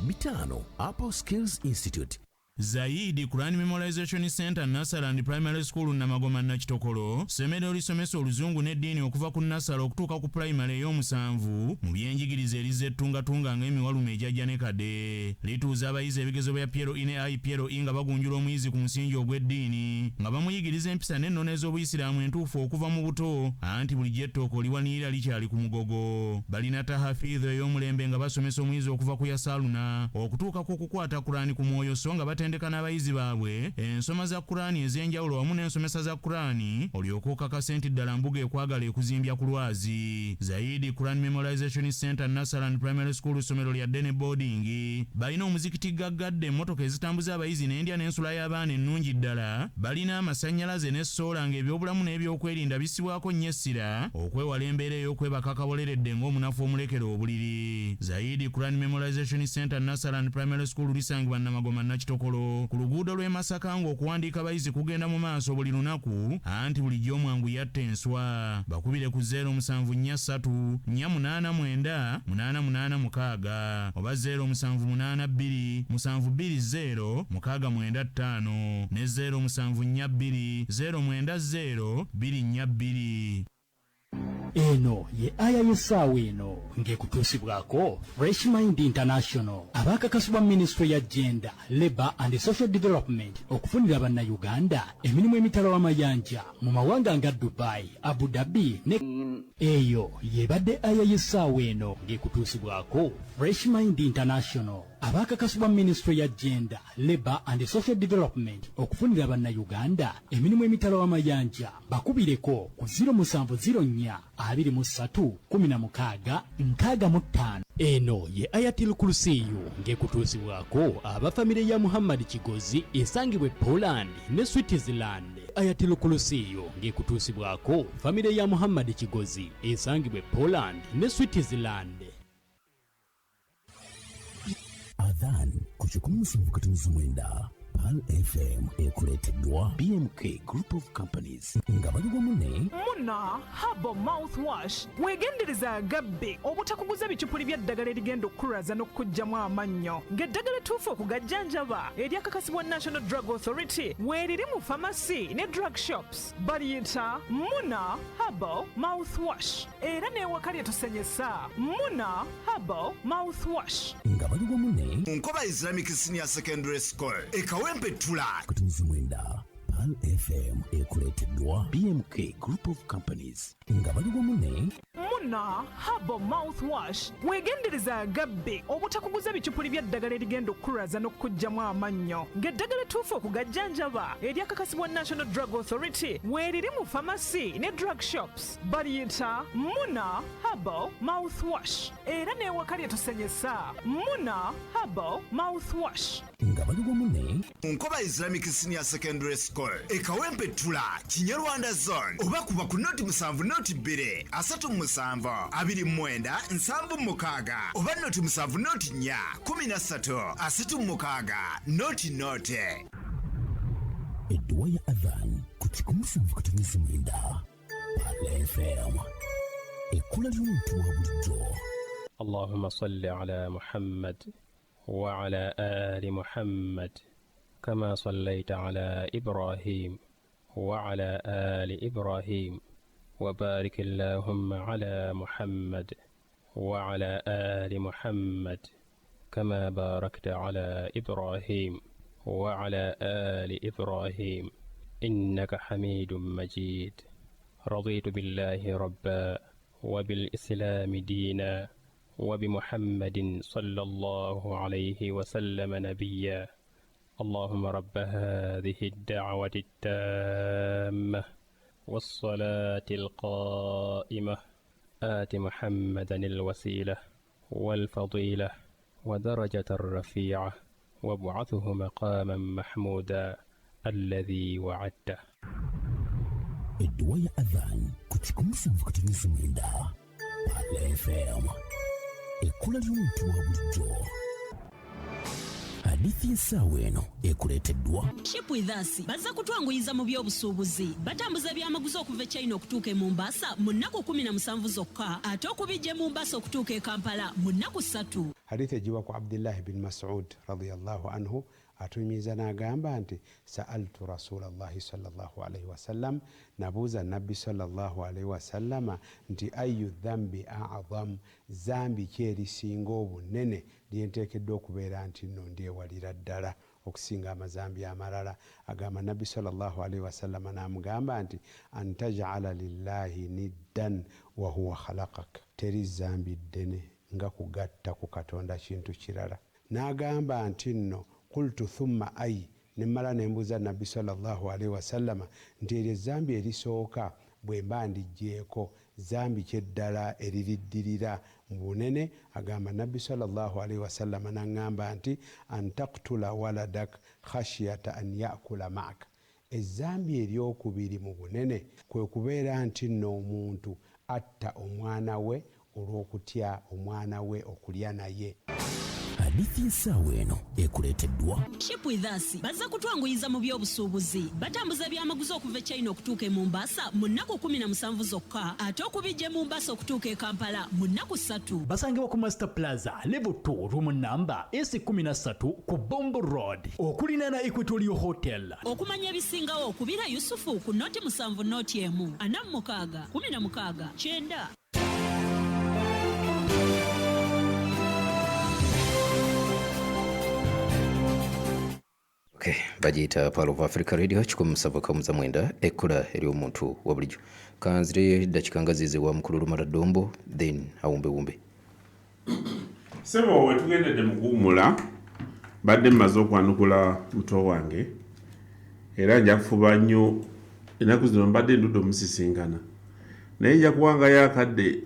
5. Apple Skills Institute.
Zaidi Quran Memorization Center, Nasarand Primary School, Namagoma, Nakitokolo, ssomero lisomesa oluzungu n'eddiini okuva ku nasale okutuuka ku pulayimale ey'omusanvu mu byenjigiriza erizza ettungatunga ng'emiwalume ejajja ne kade. Lituuza abayizi ebigezo bya PLE ne IPLE nga bagunjula omuyizi ku musingi ogw'eddiini nga bamuyigiriza empisa n'ennono ez'obuyisiraamu entuufu okuva mu buto, anti bulijjo ettooka oliwanirira likyali ku mugogo. Balina tahafiidho ey'omulembe nga basomesa omuyizi okuva ku yasaaluna okutuuka ku kukwata Kuraani ku mwoyo, so nga batendeka n'abayizi baabwe ensoma za Kuraani ez'enjawulo wamu n'ensomesa za Kuraani, olyoka okakase nti ddala mbuga ekwagala ekuzimbya ku lwazi. Zaidi Quran Memorization Center, Nasaran Primary School, ssomero lya ddene boarding. Balina omuzikiti gaggadde, emmotoka ezitambuza abayizi n'endya n'ensula y'abaana ennungi ddala. Balina amasannyalaze ne sola, ng'ebyobulamu n'ebyokwerinda bissibwako nnyo essira okwewala embeera ey'okwebaka kaboleredde ng'omunafu omulekera obuliri. Zaidi Quran Memorization Center, Nasaran Primary School, lisangibwa Namagoma, Nakitokolo, ku luguudo lw'e Masaka, ng'okuwandiika abayizi kugenda mu maaso buli lunaku, anti bulijjo omwangu yatta enswa. Bakubire ku 0743 489 886 oba 0782 720 695 ne 0742 090 242.
Eno ye aya y'essaawa eno ng'ekutuusibwako Fresh Mind International, abaakakasibwa Minisitule ya Gender, Labour and Social Development okufunira Bannayuganda emirimu emitala w'amayanja mu mawanga nga Dubai, Abu Dhabi ne eyo y'ebadde aya y'essaawa eno ng'ekutuusibwako Fresh Mind International, abaakakasibwa Minisitule ya Gender, Labour and Social Development okufunira Bannayuganda emirimu emitala w'amayanja. Bakubireko ku 0704 23 16 65. Eno ye Ayatil Kulusiyu ng'ekutuusibwako abafamire ya Muhammad Kigozi esangibwa e Poland ne Switzerland. Ayatil Kulusiyu ng'ekutuusibwako famire ya Muhammad Kigozi esangibwa e Poland ne Switzerland.
Adhan ku 107.9 Pearl FM ekuleeteddwa BMK Group of Companies nga bali wamu ne
Muna Herbal Mouthwash. Weegendereza agabbe obutakuguza bicupuli by'eddagala erigenda okukulwaza n'okukuggyamu amannyo, ng'eddagala ettuufu okugajjanjaba eryakakasibwa National Drug Authority weeriri mu famasi ne drug shops. Baliyita Muna Herbal Mouthwash, era n'ewaka lye tusenyesa Muna Herbal Mouthwash.
Nga bali wamu ne
Nkoba Islamic Senior Secondary School e Kawempe Ttula.
Katumizi mwenda Pearl FM ekuleeteddwa BMK Group of Companies nga bali wamu ne
Muna Herbal Mouthwash. Weegendereza agabbe obutakuguza bicupuli by'eddagala erigenda okukulwaza n'okukuggyamu amannyo, ng'eddagala ettuufu okugajjanjaba eryakakasibwa National Drug Authority weeriri mu famasi ne drug shops. Baliyita Muna Herbal Mouthwash, era n'ewaka lye tusenyesa Muna Herbal Mouthwash.
Nga bali wamu ne
Nkoba Islamic Senior Secondary School e Kawempe Ttula, Kinyarwanda Zone, oba kuba ku 0 7 0 2 37 29 76 oba 0 7 0 4 13 36 00.
Edduwa ya Adhan ku 107.9 Pearl FM, ekkula ly'omuntu wa bulijjo.
اللهم صل على محمد وعلى آل محمد كما صليت على إبراهيم وعلى آل إبراهيم، وبارك اللهم على محمد وعلى آل محمد كما باركت على إبراهيم وعلى آل إبراهيم إنك حميد مجيد. رضيت بالله ربا، وبالإسلام دينا، وبمحمد صلى الله عليه وسلم نبيا. اللهم رب هذه الدعوة التامة والصلاة القائمة، آت محمدا الوسيلة والفضيلة ودرجة الرفيعة، وابعثه مقاما محمودا الذي وعدته.
Edduwa ya Adhan ku 107.9 Pearl FM, ekkula ly'omuntu wa bulijjo. Hadithi y'essaawa eno ekuleeteddwa
Ship With Us bazza kutwanguyiza mu by'obusuubuzi. Batambuza ebyamaguzi okuva e China okutuuka e Mombasa mu nnaku 17 zokka, ate okubijja e Mombasa okutuuka e Kampala mu nnaku 3.
Hadithi egiwa ku Abdillahi bin Masud radiallahu anhu, atunyumiza n'agamba nti saaltu Rasulallahi salllahu alaihi wasallam, nabuuza Nabbi salllahu alaihi wasallama nti ayu dhambi azam, zambi ki erisinga obunene lyenteekeddwa okubeera nti nno ndyewalira ddala okusinga amazambi amalala? Agamba Nabbi salllahu alaihi wasallama n'amugamba nti an tajala lillahi niddan wahuwa khalaqak, teri zambi ddene nga kugatta ku Katonda kintu kirala. N'agamba nti nno qultu thumma ay, nemmala nembuuza Nabbi salllahu alaihi wasallama nti eryo ezambi erisooka bwe mba ndiggyeeko, zambi kyeddala eririddirira mu bunene? Agamba Nabbi salllahu alaihi wasallama naŋŋamba nti an taktula waladak khashiyata an yakula maaka, ezambi eryokubiri mu bunene kwe kubeera nti nno omuntu atta omwana we olw'okutya omwana we okulya naye.
Hadithi y'essaawa eno ekuleeteddwa
Ship with us bazza kutwanguyiza mu by'obusuubuzi. Batambuza ebyamaguzi okuva e China okutuuka e Mombasa mu nnaku 17 zokka, ate okubijja e Mombasa okutuuka e Kampala mu nnaku 3.
Basangibwa ku Master Plaza level 2 room number S13 ku Bombo Road okulinaana Equatorial Hotel.
Okumanya ebisingawo kubira Yusufu ku 07 01 46 16 9.
Okay, bagiyita Pearl of Africa Radio 179 ekkula ery'omuntu wa bulijjo. Kanzire dakika nga zize wa mukulu Lumala Dombo, then awumbewumbe.
Sebo, wetugendedde mu kuwummula, badde mmaze okwanukula muto wange, era nja kufuba nnyo. Ennaku zino mbadde ndudde omusisinkana, naye nja kuwangayo akadde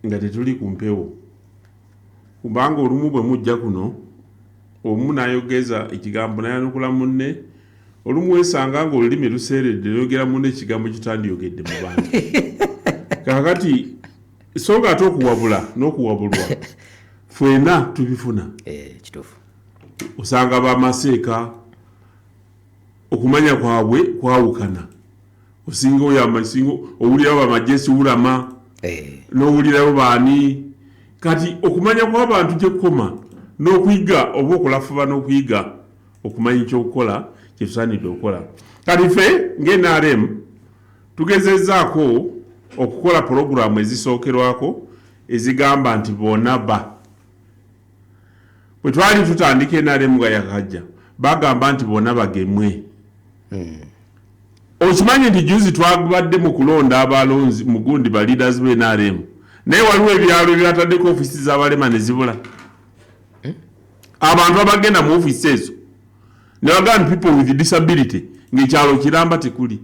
nga tetuli ku mpewo, kubanga olumu bwe mujja kuno omu n'ayogeza ekigambo n'ayanukula munne, olumu weesanga ng'olulimi luseeredde n'oyogera munne ekigambo kitandiyogedde mu bantu. Kaakati so nga ate okuwabula n'okuwabulwa ffena tubifuna.
Kituufu.
Osanga bamaseeka okumanya kwabwe kwawukana, osinga oyo amasinga owulirawo bamajesi wulama n'owulirawo baani. Kati okumanya kw'abantu gye kukoma n'okuyiga oba okulafuba n'okuyiga okumanya ekyokukola kyetusaanidde okukola. Kati ffe nga NRM tugezezzaako okukola pulogulaamu ezisookerwako ezigamba nti bonna ba bwe twali tutandika NRM nga yakajja, bagamba nti bonna bagemwe. Okimanyi nti juzi twabadde mu kulonda abalonzi mugundi ba leaders ba NRM, naye waliwo ebyalo ebyataddeko ofiisi z'abalema ne zibula. Abantu abagenda mu ofiisi ezo ne bagamba nti people with disability, ng'ekyalo kiramba tekuli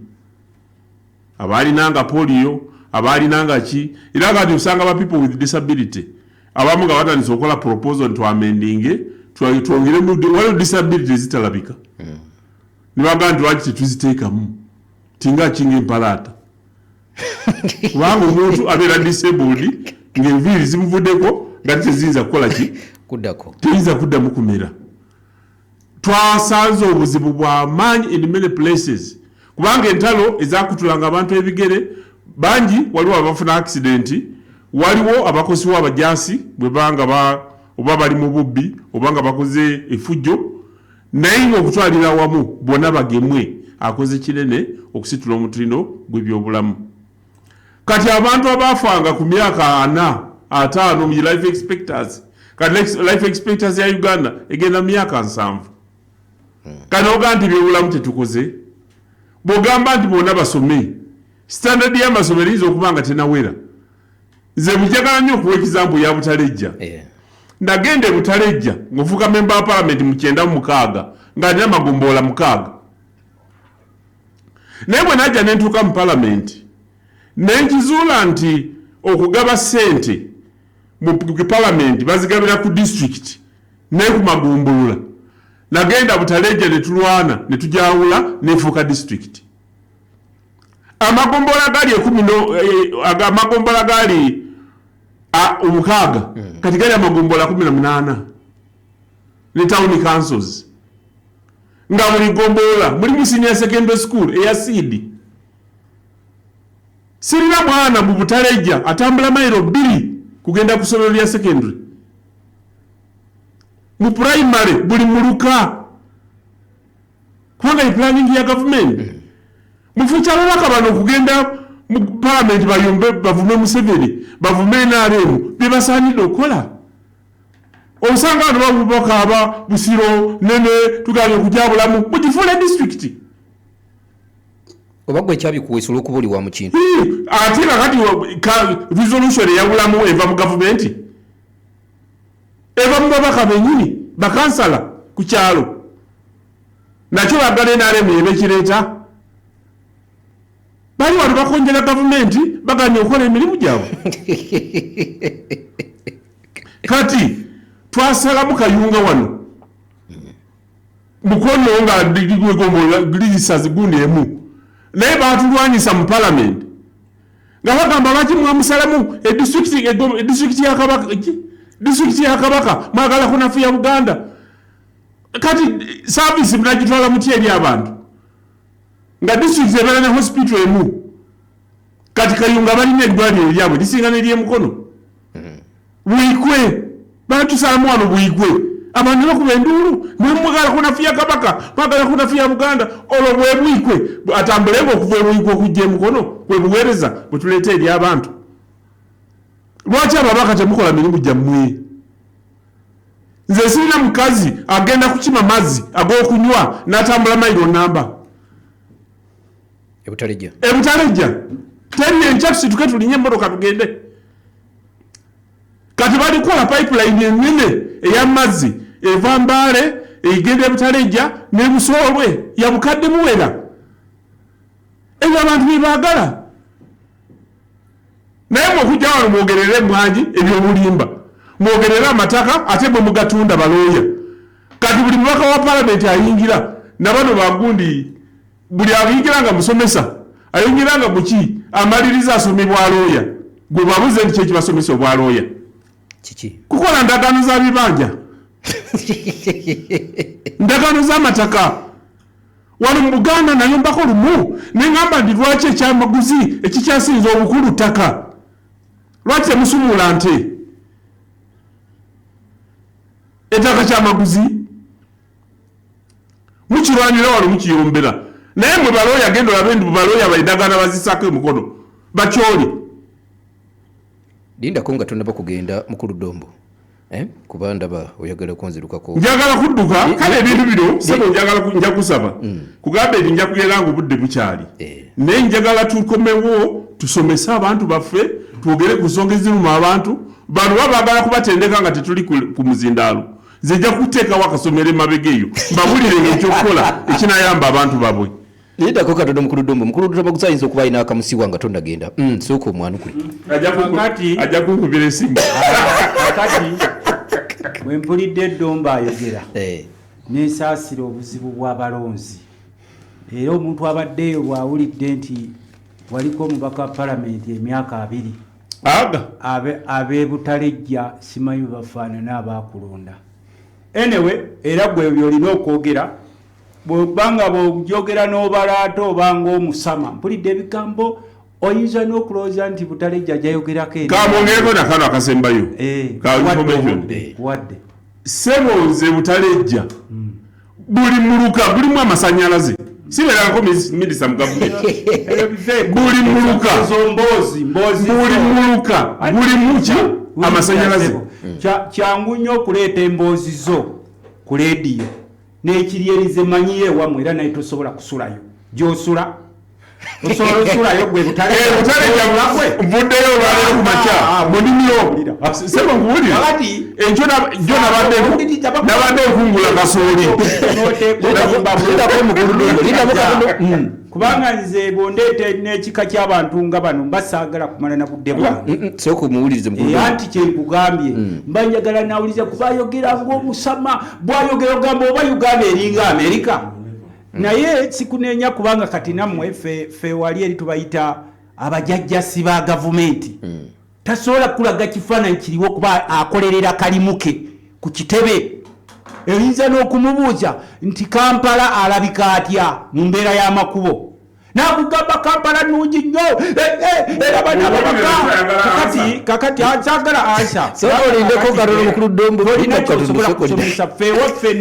abaalinanga polio, abaalinanga ki. Era kati osanga ba people with disability abamu nga batandise okukola proposal nti twamendinge, twongeremu. Waliwo disability ezitalabika, ne bagamba nti lwaki tetuziteekamu tinga kinga empalaata, kubanga omuntu abeera disabled ng'enviiri zimuvuddeko nga teziyinza kukola ki?
Kuddako.
Teyinza kuddamu kumera. Twasanze obuzibu bw'amaanyi in many places, kubanga entalo ezakutulanga abantu ebigere bangi, waliwo abafuna accident, waliwo abakosibwa abajaasi bwe banga oba bali mu bubbi oba nga bakoze efujjo. Naye ngaokutwalira awamu bonna bagemwe akoze kinene okusitula omutindo gw'ebyobulamu. Kati abantu abaafanga ku myaka 40, 50 mu life expectancy, kati life expectancy ya Uganda egenda mu myaka 70. Kati ogamba nti ebyobulamu tetukoze, bw'ogamba nti bonna basome, standard y'amasomero eyinza okuba nga tenawera. Nze bujagala nnyo okuwa example ya Butalejja. Nagenda e Butalejja ng'ofuuka member wa parliament mu 96 nga nina amagombolola 6, naye bwe najja ne ntuuka mu palamenti ne nkizuula nti okugaba ssente mu palamenti bazigabira ku disitulikiti naye ku magombolola. Nagenda Butalejja ne tulwana ne tujawula nefuuka disitulikiti. Amagombolola gali ekumi, amagombolola gali 6, kati gali amagombolola 18 ne town councils, nga buli gombolola mulimu senior secondary school eya seed. Sirina mwana mu Butalejja atambula mayiro 2 kugenda ku ssomero lya secondary. Mu primary buli muluka, kubanga ye planning ya gavumenti. Mu future ababaka bano okugenda mu palamenti bayombe, bavume Museveni, bavume NRM, bye basaanidde okukola. Osanga bano bakaaba Busiro nene tugambye okujabulamu, mugifuule disitulikiti.
Oba gwe ekyabikuweesa olw'okuba oli wa mu kintu.
Ate kakati resolution eyawulamu eva mu gavumenti, eva mu babaka bennyini, bakansala ku kyalo. Nakyo bagala NRM yeba ekireeta. Bali wano bakonjera gavumenti, baganye okukola emirimu gyabwe. Kati twasalamu Kayunga wano Mukono nga lisazi gundi emu, naye batulwanyisa mu palamenti nga bagamba lwaki mwamusalamu edisitulikiti ya Kabaka. Disitulikiti ya Kabaka mwagala kunafuya Buganda. Kati service munagitwala mutya eri abantu nga disitulikiti ebeera ne hospital emu? Kati Kayunga balina eddwaliro lyabwe lisinga neryemukono. Buikwe batusalamu wano Buikwe, abantu bakuba enduulu, mwemwagala kunafuya Kabaka, mwagala kunafuya Buganda. Olwo bwe Buikwe atambulenga okuva eBuikwe okujja emukono, bwe buweereza bwe tuleeta eri abantu. Lwaki ababaka temukola mirimu gyammwe? Nze sirina mukazi agenda kukima mazzi ag'okunywa n'atambula mayiro namba
Ebutalejja.
Ebutalejja teri. Enkya tusituke tulinye emmotoka tugende. Kati balikukola pipeline enene ey'amazzi eva Mbaale egenda Ebutalejja ne Busoolwe, ya bukadde muwera. Ebyo abantu byebaagala, naye mwokujja wano mwogerere emwanyi ebyobulimba, mwogerere amataka, ate bwe mugatunda balooya. Kati buli mubaka wa palamenti ayingira nabano bagundi, buli ayingira nga musomesa, ayingira nga muki, amaliriza asomebwa looya. Gwe babuze nti kyekibasomesa obwa looya?
Kiki?
Kukola ndagaano za bibanja, ndagaano z'amataka. Wano mu Buganda nayombako lumu neŋŋamba nti lwaki ekyamaguzi ekikyasinza obukulu ttaka? Lwaki temusumula nte? Ettaka kyamaguzi, mukirwanira wano, mukiyombera, naye mwe balooya, genda olabe ndi balooya baendagaano bazisako emikono bakyoli.
Lindako nga tonaba kugenda, mukulu Dombo, eh? Kuba ndaba oyagala kunzirukako.
Njagala kudduka. Kale ebintu bino, sebo, njagala nja kusaba kugamba eri nja kugenda nga obudde bukyali, naye njagala tukomewo tusomese abantu baffe, twogere ku nsonga eziruma abantu bano. Baba baagala kubatendeka nga tetuli ku muzindaalo. Nze nja kuteekawo akasomero emabega eyo, mbabulire ekyokukola ekinayamba abantu babwe.
Lindako katono, mukulu Dombo. Mukulu Dombo ayinza okuba alina akamusiwa nga tonnagenda. Sooka omwanukule.
Ajja kunkubira esimu.
Kakati bwe mpulidde Eddomba ayogera, nensaasira obuzibu bw'abalonzi. Era omuntu abaddeeyo bw'awulidde nti waliko omubaka wa palamenti emyaka 20,
aga
ab'ebutalejja simanyi bwe bafaanana abakulonda. Anyway, era gwe byolina okwogera, bwobanga bwojogera n'obalaata obanga omusama. Mpulidde ebigambo, oyinza n'okulowooza nti Butalejja ajayogerako eri.
Kamwongereko nakano akasembayo ka
wadde
information.
Obudde, wadde.
Sebo, nze Butalejja buli muluka gulimu amasanyalaze. Sibeerangako minisita mu gavumenti. Buli muluka,
Ezo mboozi mboozi.
buli muluka gulimu ki? Amasanyalaze.
Kyangu nnyo okuleeta emboozi zo ku leediyo n'ekiryerize manyiyo ewammwe, era naye tosobola kusulayo gyosula. Osobola osulayo gwe Butale?
Eh, Butalejja nvuddeyo olwaleero ku makya mu nnimiro. Sebo, nkuwulire.
Kakati
enkyo jjo nabadde nkungula kasooli.
Lindako, mukulu Dombo, lindako katono.
Kubanga nze bwondeeta n'ekika ky'abantu nga bano, mba saagala kumala na budde bwange.
Sooka omuwulirize, mukulu Dombo.
Anti kyenkugambye, mba njagala nawuliza, kuba ayogera ngaomusama. Bwayogera ogamba oba Uganda eringa Amerika. Naye sikunenya, kubanga kati nammwe fe wali eri tubayita abajajjasi ba gavumenti. Tasobola kulaga kifaananyi kiriwo kuba akolerera kalimuke ku kitebe. Eyinza n'okumubuuza nti Kampala alabika atya mu mbeera y'amakubo, nakugamba Kampala nungi nnyo. Eh, era bano ababaka kakati sagala ansa.
Sooka olindeko katono, mukulu Dombo.
Tolina
Lindako katono,
kyosobola
sooka olindeko.
kusomesa ffe ewaffe.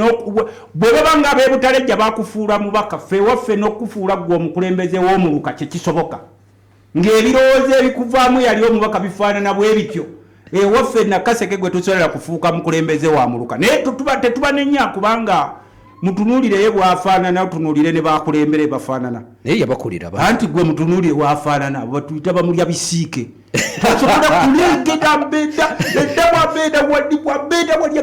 Bwe baba nga abeebutalejja bakufuula mubaka, ffe ewaffe n'okufuula ggwe omukulembeze w'omuluka kyekisoboka, ng'ebirowoozo ebikuvaamu yali omubaka bifaanana bwe bityo. Ewaffe Nakaseke gwe tusobola kufuuka mukulembeze wa muluka, naye tetubanenya, kubanga mutunuulireyo bwafaanana, tunuulire ne bakulembere bafaanana.
Naye yabakolera.
Anti gwe mutunuulire wafaanana, batuyita bamulya bisiike. Tasobola kulegera beda edda bwabeeda wali bwabeeda wali.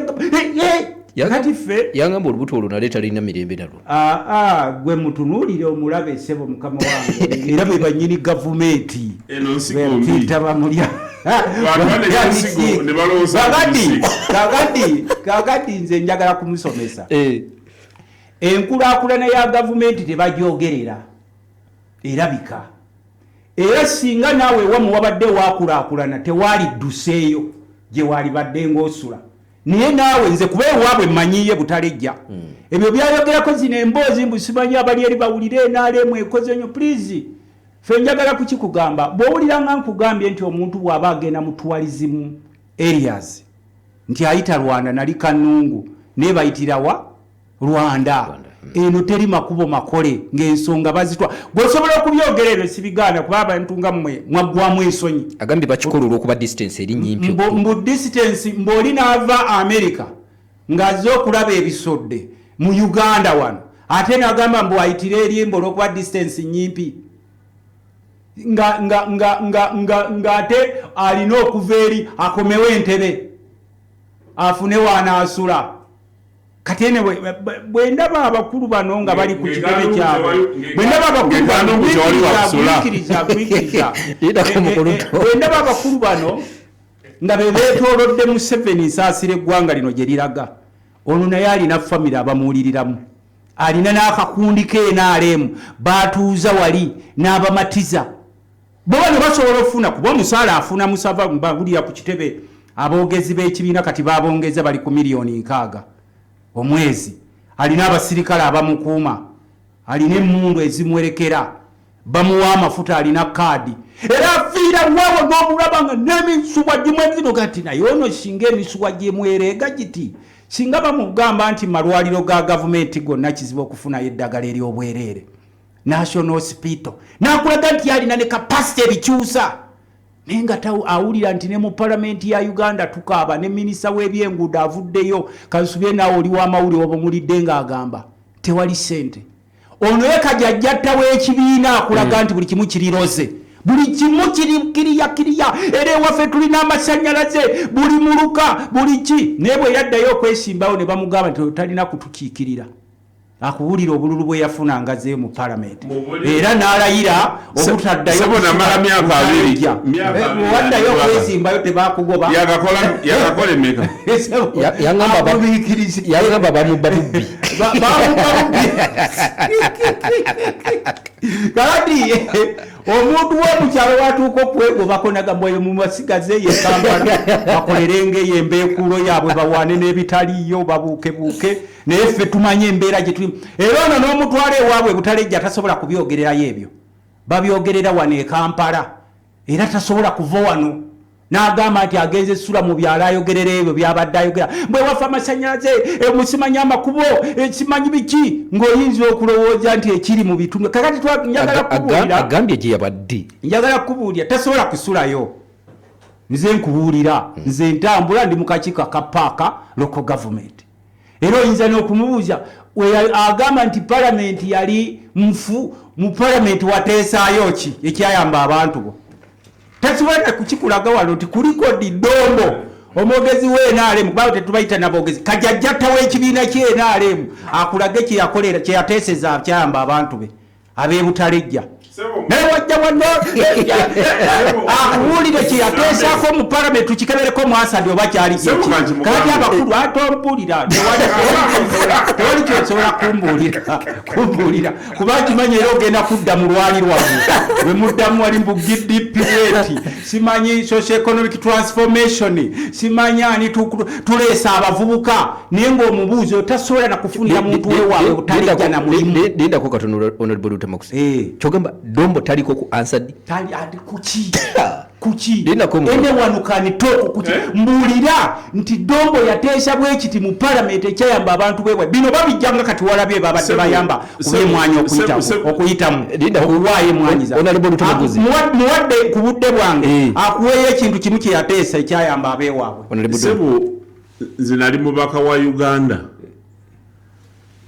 Kati ffe
Yangamba olubuto olwo nale talina mirembe nalwo.
Aa, gwe mutunuulire omulabe, essebo mukama wange, era be bannyini gavumenti.
Eno nsigo mbi.
Tuyita bamulya
Bantu baleka ensigo ne balowooza nti
kakati
nsigo.
Kakati nze njagala kumusomesa. Enkulaakulana ya gavumenti tebagyogerera, erabika. Era singa naawe ewamu wabadde wakulaakulana, tewalidduseeyo. Gye walibadde ng'osula, naye naawe nze kuba ewaabwe mmanyiye Butalejja. Ebyo byayogerako zino emboozi mbu simanyi abali eri bawulire NRM ekoze nnyo. Please, fe njagala kukikugamba, bw'owulira nga nkugambye nti omuntu bw'aba agenda mu tourism areas nti ayita Rwanda, nali Kanungu naye bayitirawa Rwanda. Eno teri makubo makole ng'ensonga bazitwa. Gweosobola okubyogera ebyo, sibigaana, kuba abantu nga mmwe mwaggwamu ensonyi.
Agambye bakikola olw'okuba distance eri nyimpi.
Mbu distance, mbw'oli n'ava America ng'azze okulaba ebisodde mu Uganda wano, ate n'agamba mbu ayitire eri mbu olw'okuba distance nyimpi, nga nga nga nga nga ng'ate alina okuva eri akomewo Entebe afune wanaasula. Kati ene bwe ndaba abakulu bano nga bali ku kitebe kyabwe, bwe ndaba abakulu bano, gumiikiriza, gumiikiriza. Bwe ndaba abakulu bano nga be beetoolodde Museveni, nsaasira eggwanga lino gye liraga. Ono naye alina famire abamuwuliriramu, alina n'akakundi k'NRM batuuza wali n'abamatiza bo bano basobola okufuna, kuba omusaala afuna musava. Mbawulira ku kitebe aboogezi b'ekibiina kati babongeza, bali ku miliyoni 60 omwezi. Alina abasirikale abamukuuma, alina emundu ezimuwerekera, bamuwa amafuta, alina kaadi, era afiira waawe n'omulaba nga n'emisuwa gimwezinoga nti naye ono singa emisuwa gyemwereega giti, singa bamugamba nti malwaliro ga gavumenti gonna kizibu okufunayo eddagala ery'obwereere, National Hospital, nakulaga nti alina ne capacity ebikyusa, naye nga awulira nti ne mu palamenti ya Uganda tukaaba ne minisita w'ebyenguudo avuddeyo. Kansubye naawe oli w'amawulire obamuwulidde ng'agamba tewali ssente. Ono ye kajajjatta w'ekibiina akulaga nti buli kimu kiriroze, buli kimu kiri kiriya kiriya, era ewaffe tulina amasanyalaze buli muluka buli ki. Naye bwe yaddayo okwesimbawo ne bamugamba nti talina kutukiikirira, akuwulira obululu bwe yafuna ngazeeyo mu palamenti era n'alayira obutaddayo.
Sebo, namala myaka 20.
Waddayo okwesimbayo, tebakugoba.
Yakakola emeka?
Yangamba bamubba bubbi.
Bamubba bubbi. Kakati omuntu w'omukyalo watuuka okwegobako nagamba eyo mumasigaze eyo Ekampala bakolerenga eyo embeekuulo yaabwe, bawaane n'ebitaliiyo, babuukebuuke, naye ffe tumanye embeera gye tulimu. Era ono n'omutwalo ewaabwe Butalejja tasobola kubyogererayo ebyo, babyogerera wano e Kampala. Era tasobola kuva wano n'agamba nti agenze sula mu byalo ayogerera ebyo byabadde ayogera, bwe wafa amasanyalaze, musimanyi amakubo, simanyi biki, ng'oyinza okulowooza nti ekiri mu bitundu. Kakati njagala kubuulira.
Agambye gye yabadde.
Njagala kubuulira, tasobola kusulayo. Nze nkubuulira, nze ntambula, ndi mu kakiiko aka paaka local government, era oyinza n'okumubuuza agamba nti palamenti yali nfu. Mu palamenti wateesaayo ki ekyayamba abantu bo? Tasobola kukikulaga wano nti kuliko Didombo, omwogezi w'NRM, kuba tetubayita nabogezi, kajajjatta w'ekibiina ky'NRM, akulage kyeyakolera, kyeyateeseza kyayamba abantu be ab'ebutalejja. Naye wajja wano akubuulire kyeyateesako mu palamenti, tukikebereko mu Hansard oba kyali
Sebo,
kyeki. Kakati abakulu atombuulira, tewali kyosobola kumbuulira kuba nkimanyi era ogenda kudda mu lwali lwammwe bwe muddamu wali mbu GDP rate, simanyi socio economic transformation, simanyi ani tuleesa abavubuka, naye ng'omubuuzi otasobola nakufunira muntu wewaabwe butalejja na mulimu.
Lindako katono, Honorable Lutamaguzi. Kyogamba Dombo taliko ku Hansard?
Tali ati kuki kuki?
Lindako
Anyone can talk kuki? Mbuulira nti Dombo yateesa bwekiti mu palamenti ekyayamba abantu bwebwe. Bino babijjanga kati walabye babadde bayamba kuba emwanyi okuyitamu okuwaayo emwanyi
Honorable Lutamaguzi.
Muwadde ku budde bwange akuweeyo ekintu kimu kye yateesa ekyayamba abeewaabwe.
Sebo, nze nali mubaka wa Uganda.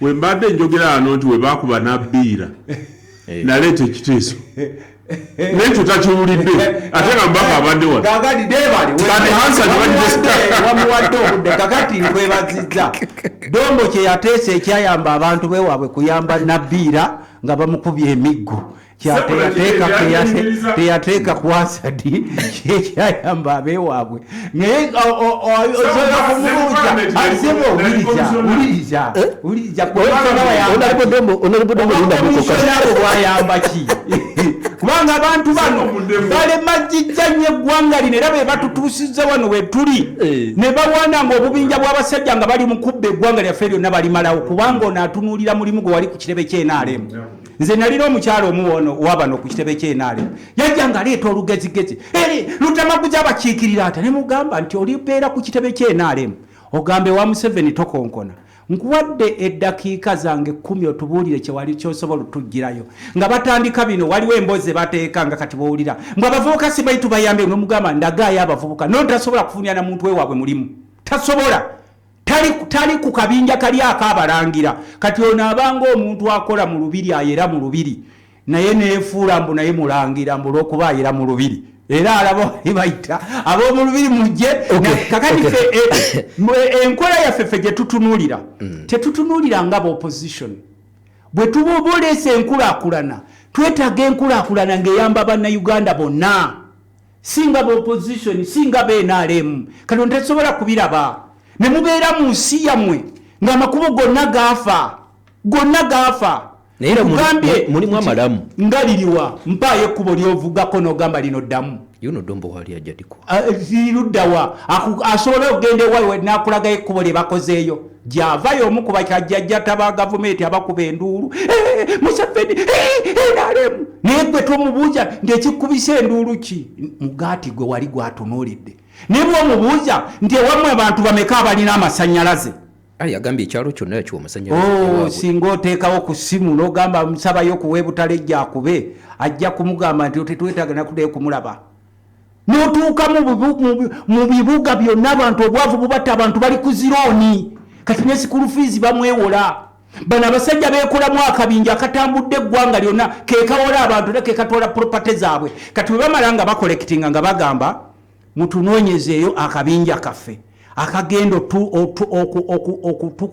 We mbadde njogera wano nti we bakuba nabbiira naleeta ekiteeso, nekyo takiwulidde, ate nga mubaka abadde wano.
Kakati debali
Kati Hansard
wamuwadde obudde. Kakati nkwebazizza. Dombo kye yateesa ekyayamba abantu bewaabwe kuyamba nabbiira nga bamukubye emiggo. Teyateeka ku Hansard kyekyayamba abewaabwe, naye osobola kumubuuza asebe. Wuliriza, wuliriza, wuliriza.
Honorable Dombo, Honorable Dombo, linda muko
Komisiyona abo bwayamba ki? Kubanga abantu bano balemajijja nnyo eggwanga lino, era be batutuusizza wano we tuli, ne bawaana nga obubinja bw'abasajja nga bali mu kubba eggwanga lyaffe lyonna balimalawo, kubanga ono atunuulira mulimu gwe wali ku kitebe ky'NRM. Nze nalina omukyalo omuwono wabano ku kitebe ky'NRM, yajja nga aleeta olugezigezi, eri Lutamaguzi abakiikirira ata, ne mugamba nti olibeera ku kitebe ky'NRM ogambe wa Museveni tokonkona, nkuwadde eddakiika zange 10 otubuulire kyewali kyosobola otugirayo. Nga batandika bino, waliwo emboozi bateeka nga kati bw'owulira mbu abavubuka si baitu bayambe, nomugamba ndagaayo abavubuka, no tasobola kufunira na muntu wewaabwe mulimu, tasobola, tali ku kabinja kali akaabalangira. Kati ono abanga omuntu akola mu lubiri, ayera mu lubiri, naye neefuula mbu naye mulangira mbu olw'okuba ayera mu lubiri, era alaba bayita ab'omu lubiri mujje. Kakati ffe enkola yaffe ffe gye tutunuulira, tetutunuulira nga opposition. Bwe tuba oba oleese enkulaakulana, twetaaga enkulaakulana ng'eyamba Bannayuganda bonna, singa opposition, singa BNRM. Kati ono tetusobola kubiraba ne mubeera mu nsi yammwe ng'amakubo gonna gaafa, gonna gaafa.
Naye era
Nkugambye
mulimu amalamu.
Nga liriwa? Mpaayo ekkubo ly'ovugako n'ogamba lino ddamu.
Yuno Dombo wali ajja diko.
Liruddawa? Asobola okugenda ewawe n'akulagayo ekkubo lye bakozeeyo gyavayo omu ku bakajjajjata ba gavumenti abakuba enduulu, "Eh, Museveni, eh, NRM." Naye gwe tomubuuza nti ekikubisa enduulu ki, mugaati gwe wali gwatunuulidde. Naye bw'omubuuza nti ewammwe abantu bameka abalina amasannyalaze?
Aye agambye ekyalo kyonna yakiwa amasannyalaze.
Oh,
ewaabwe.
Singa oteekawo ku ssimu n'ogamba musabayo kuwa ebutalejja akube, ajja kumugamba nti tetwetaaga nakuddayo kumulaba. N'otuuka mu bibuga byonna, abantu obwavu bubatta, abantu bali ku zirooni, kati ne school fees bamwewola. Bano abasajja beekolamu akabinja akatambudde eggwanga lyonna, kekawola abantu era kekatwala property zaabwe. Kati bwe bamala nga bacollectinga, nga bagamba mutunoonyezeeyo akabinja kaffe akagenda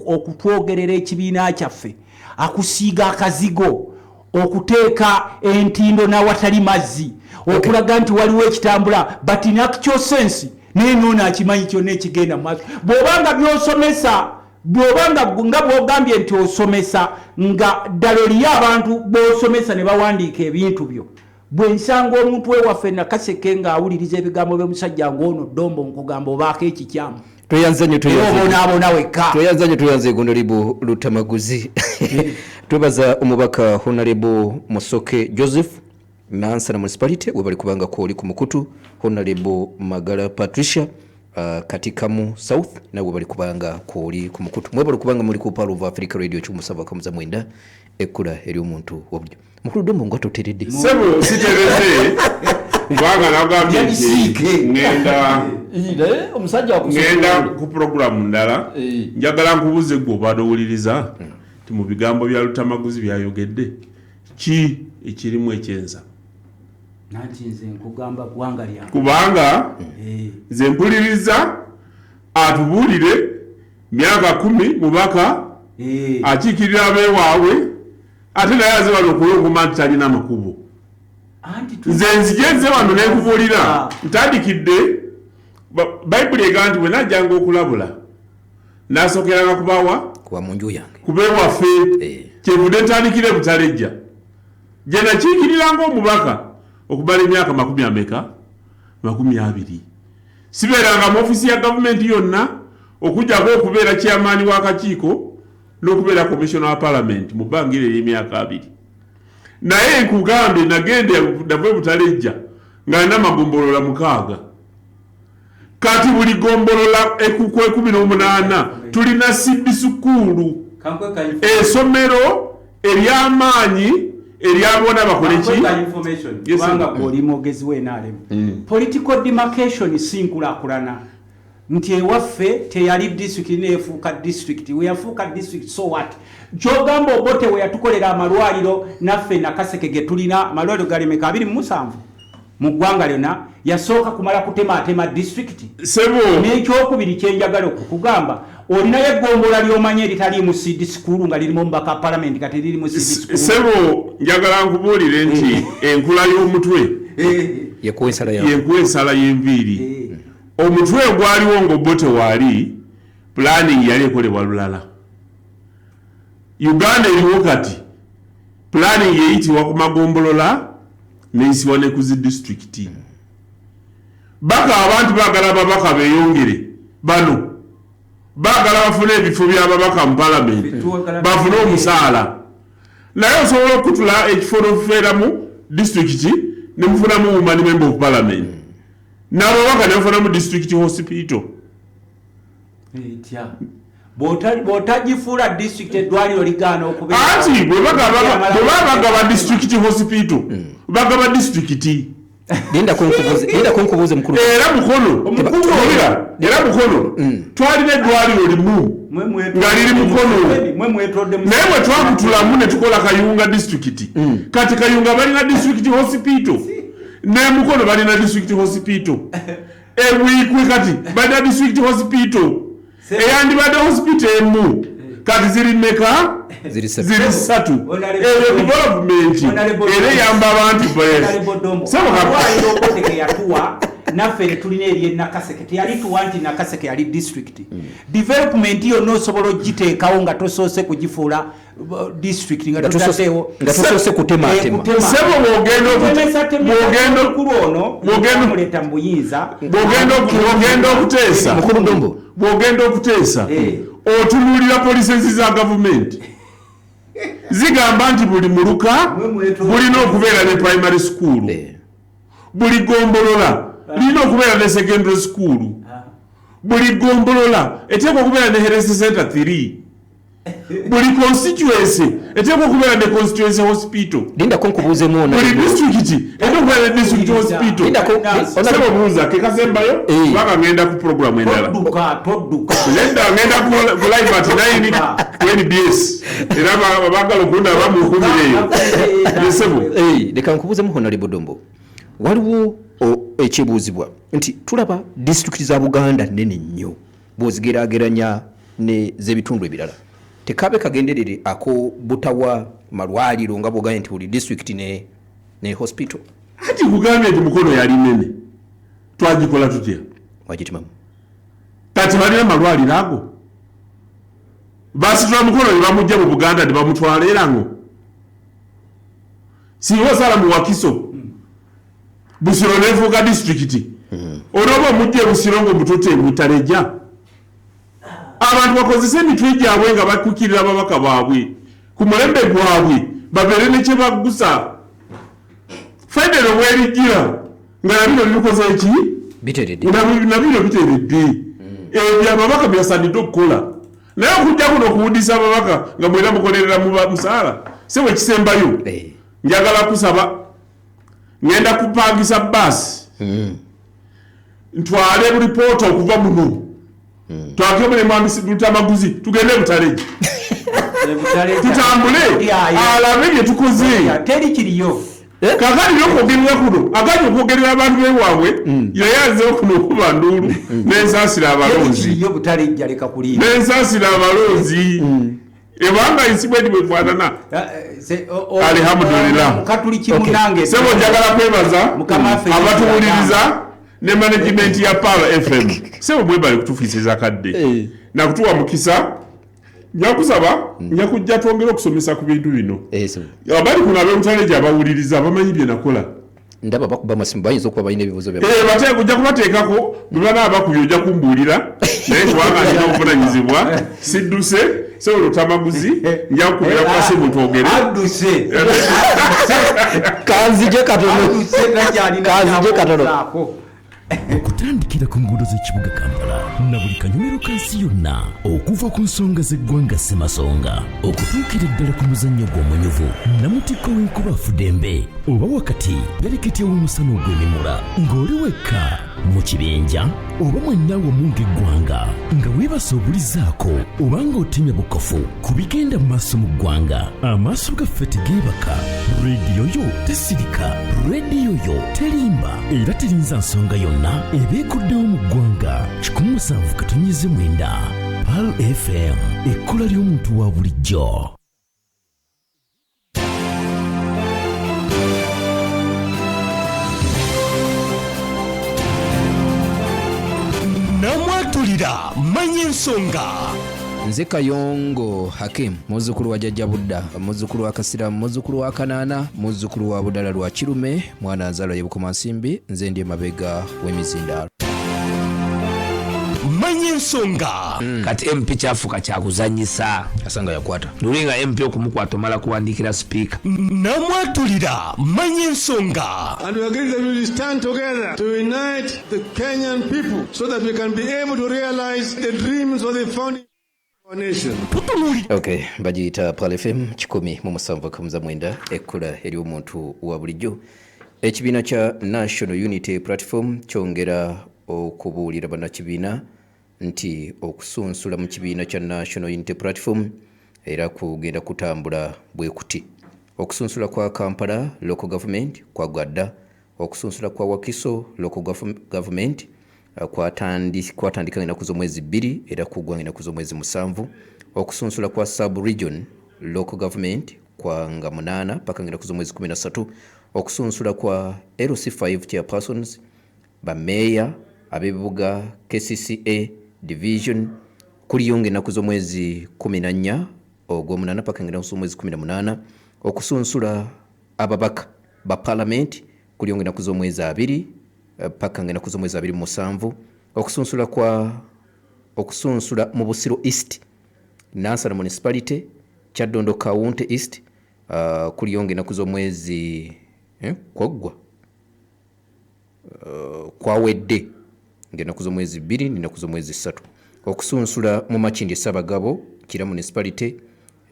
okutwogerera ekibiina kyaffe, akusiiga akazigo, okuteeka entindo n'awatali mazzi, okulaga nti waliwo ekitambula, but in actual sense naye noono akimanyi kyonna ekigenda mu maaso. Bw'obanga byosomesa, bw'obanga nga bw'ogambye nti osomesa, nga ddala oliyo abantu b'osomesa ne bawandiika ebintu byo, bwe nsanga omuntu ewaffe Nakaseke ng'awuliriza ebigambo by'omusajja ng'ono Dombo, nkugamba obaako ekikyamu.
Tweyanze nnyo.
Era obonaabona wekka.
Tweyanze nnyo, tweyanze Honorable Lutamaguzi. Twebaza omubaka Honorable Musoke Joseph, Nansana Municipality, webali kubanga kwoli ku mukutu. Honorable Magala Patricia, Katikamu South, nawe bali kubanga kwoli ku mukutu. Mwebali kubanga muli ku Pearl of Africa Radio 179, ekkula ery'omuntu wabulijjo. Mukulu Dombo, nga toteredde.
Sebo, sitereze kubanga nagambye nti ngenda
Omusajja.
Ngenda ku puroguramu ndala. Njagala nkubuze gwe obadde owuliriza nti mu bigambo bya Lutamaguzi byayogedde ki ekirimu ekyenza?
Nanti nze nkugamba ggwanga lyange.
Kubanga nze mpuliriza atubuulire myaka 10 mubaka akiikirira abeewaabwe, ate naye aze wano okulongoma nti talina makubo. Nze nzije nze wano nenkubuulira ntandikidde Bayibuli egamba nti bwe najjanga okulabula nasookeranga kubawa
kuba mu nju yange.
Kubewaffe. Kyenvudde ntandikira ebutalejja gye nakiikiriranga omubaka okumala emyaka makumi ameka, 20. Sibeeranga mu ofiisi ya gavumenti yonna okujjako okubeera chairman w'akakiiko n'okubeera commissioner wa parliament mu bbanga eryo ery'emyaka 20. Naye nkugambye, nagenda nava ebutalejja nga nina amagombolola 6. Kati buli gombolola ekuku 18 tulina seed school, essomero ery'amaanyi eryabona bakole ki? Yes,
Kubanga
sir.
gw'oli mwogezi w'NRM, political demarcation si nkulaakulana nti ewaffe teyali district neefuuka district. Weyafuuka district, so what? Kyogamba Obote we yatukolera amalwaliro, naffe Nakaseke ge tulina amalwaliro galemeka 27 mu ggwanga lyonna, yasooka kumala kutematema district.
Sebo.
N'ekyokubiri kyenjagala okukugamba, olinayo eggombola ly'omanyi eritaliimu seed school nga lirimu omubaka palamenti nga teririmu seed school?
Sebo, njagala nkubuulire nti enkula y'omutwe
yekuwa ensala yawe.
Yekuwa ensala y'enviiri. Omutwe ogwaliwo ng'Obote waali, planning yali ekolebwa lulala. Uganda eriwo kati planning eyitibwa ku magombolola Neyisibwa ne ku zi disitulikiti. Baka abantu baagala ababaka beeyongere, bano baagala bafune ebifo by'ababaka mu palamenti, bafune omusaala. Naye osobola okutula ekifo n'ofeeramu disitulikiti ne mufunamu woman member of parliament n'ababaka ne bafunamu district hospital.
Etya bw'otagifuula district, eddwaliro ligaana okubeera.
Anti bwe baba bagaba district hospital, bagaba disitulikiti.
Lindako nkubuuze, mukulu.
Era Mukono, owulira, era Mukono twalina eddwaliro limu nga liri Mukono, naye bwe twakutulamu ne tukola Kayunga disitulikiti. Kati Kayunga balina district hospital, ne Mukono balina district hospital, eBuikwe kati balina district hospital. Eyandibadde hospital emu kati ziri meka?
Ziri.
Ziri ssatu. Eyo development era eyamba abantu.
Amalwaliro Obote ge yatuwa naffe ne tulina ery'e Nakaseke, teyalituwa nti Nakaseke yali district. Development yonna osobola ogiteekawo nga tosoose kugifuula district, nga totaddeewo
Nga tosoose kutematema.
Ssebo,
mukulu ono muleeta mu buyinza.
Bw'ogenda okuteesa,
Mukulu Ndombo.
bw'ogenda okuteesa, otunuulira policies za gavumenti. Zigamba nti buli muluka bulina okubeera ne primary school, buli gombolola lirina okubeera ne secondary school, buli gombolola eteekwa okubeera ne health center 3, buli constituency eteekwa okubeera ne constituency hospital.
Lindako nkubuuzemu ono.
Buli district eteekwa okubeera ne district hospital. Sebo, buuza kekasembayo, kubanga ngenda ku program endala.
Todduka, todduka.
Nedda, ngenda ku Live at 9 ku NBS, era baagala okundaba bamukumira eyo. Yesebo.
Leka nkubuuzemu, Honorable Dombo. Waliwo ekyebuuzibwa nti tulaba disitulikiti za Buganda nnene nnyo bw'ozigeraageranya ne z'ebitundu ebirala. Tekabe kagenderere ako butawa malwaliro, nga bwogambye nti buli disitulikiti ne hospital?
Ati kugambye nti Mukono yali nene, twagikola tutya?
Wagitimamu.
Kati balina amalwaliro ago. Basitula Mukono ne bamugja mu Buganda ne bamutwala erango, singa osala mu Wakiso, Busiro nefuuka disitulikiti. Olwoba omujja eBusiro ngaomutute mutalejja. Abantu bakozese emitwe gyabwe nga bakukirira ababaka baabwe ku mulembe gwabwe, babeere ne kyebagusa. Federo bwerijjira nga nabino bikoze eki?
Biteredde.
Nabino biteredde. Ebyo ababaka byasaanidde okukola, naye okujja kuno okuwudisa ababaka nga mwena mukolerera mu musaala. Sebo, ekisembayo, njagala kusaba, ngenda kupangisa baasi ntwale ripoota okuva muno, twakemu ne mwami Lutamaguzi, tugende Butaleja, tutambule alabe bye tukoze.
Teri kiriyo.
Kakati lyokwogerera kuno aganye okwogerera abantu bewaabwe, yaye azeewo kuno okuba nduulu. Nensaasira abalonzi.
Kiriyo Butalejja, leka kulimba.
Nensaasira abalonzi, ebanga ensi bweti bwefaanana. Alhamdulillah.
Katuliki munange.
Sebo, njagala kwebaza
Mukama waffe.
Abatuwuliriza ne management ya Pearl FM. Sebo, mwebale kutufiisiza kadde nakutuwa mukisa. Njakusaba, nja kujja twongere okusomesa ku bintu bino. Abali kuno ab'ebutaleja abawuliriza bamanyi bye nakola.
Ndaba bakuba amasimu, bayinza okuba balina ebibuuzo bya
Eh, bateeka, ojja kubateekako. Bwe banaaba bakubye ojja kumbuulira, naye kubanga ndina obuvunanyizibwa, sidduse. Sebo Lutamaguzi, nja kukubira ku kasimu twogere.
Adduse.
Kanzije katono, kanzije katono.
Okutandikira ku nguudo z'ekibuga Kampala na buli kanyomero ka nsi yonna, okuva ku nsonga z'eggwanga ssemasonga okutuukira eddala ku muzannyo gw'omunyuvu namutikko w'enkuba afudembe, oba wakati pereketya w'omusana ogw'emimula, ng'oli wekka mu kibinja oba mwenna wamu ng'eggwanga, nga weebasa obulizaako oba ng'otemya bukofu ku bigenda mu maaso mu ggwanga, amaaso gaffe tegeebaka, rediyo yo tesirika, rediyo yo terimba era terinza nsonga yonna eba eguddewo mu ggwanga. 107.9 Pearl FM, ekkula ly'omuntu wa bulijjo.
Namwatulira, manya ensonga.
Nze Kayongo Hakim, muzzukulu wa Jjajja Budda, muzzukulu wa Kasiramu, muzzukulu wa Kanaana, muzzukulu wa Budala lwa Kirume, mwana nzalwa ye Bukomansimbi, nze ndi emabega w'emizindaalo.
Manya ensonga.
Kati MP kyafuuka kyakuzanyisa.
Asanga yakwata
luli nga MP okumukwata omala kuwandiikira sipiika.
Namwatulira manya ensonga.
And we agree that we will stand together to unite the Kenyan people so that we can be able to realize the dreams of the founding of our nation.
Okay, bagiyita Pearl FM 107.9, ekkula ery'omuntu wa bulijjo. Ekibiina kya National Unity Platform kyongera okubuulira bannakibiina nti okusunsula mu kibiina kya National Unity Platform era kugenda kutambula bwe kuti. Okusunsula kwa Kampala Local Government kwaggwa dda. Okusunsula kwa Wakiso Local Government kwatandika ennaku z'omwezi 2 era kuggwa ennaku z'omwezi 7. Okusunsula kwa Sub Region Local Government kwa nga 8 paka ennaku z'omwezi 13. Okusunsula kwa LC5 chairpersons, bameeya ab'ebibuga KCCA division kuliyo ng'ennaku z'omwezi 14 ogw'omunaana paka ng'ennaku z'omwezi 18. Okusunsula ababaka ba palamenti kuliyo ng'ennaku z'omwezi 2 paka ng'ennaku z'omwezi 27. Okusunsula mu Busiro East, Nansana Municipality, Kyaddondo County East kuliyo ng'ennaku z'omwezi kwaggwa kwawedde ng'ennaku z'omwezi 2 n'ennaku z'omwezi 3. Okusunsula mu Makindye Ssaabagabo, Kira Municipality,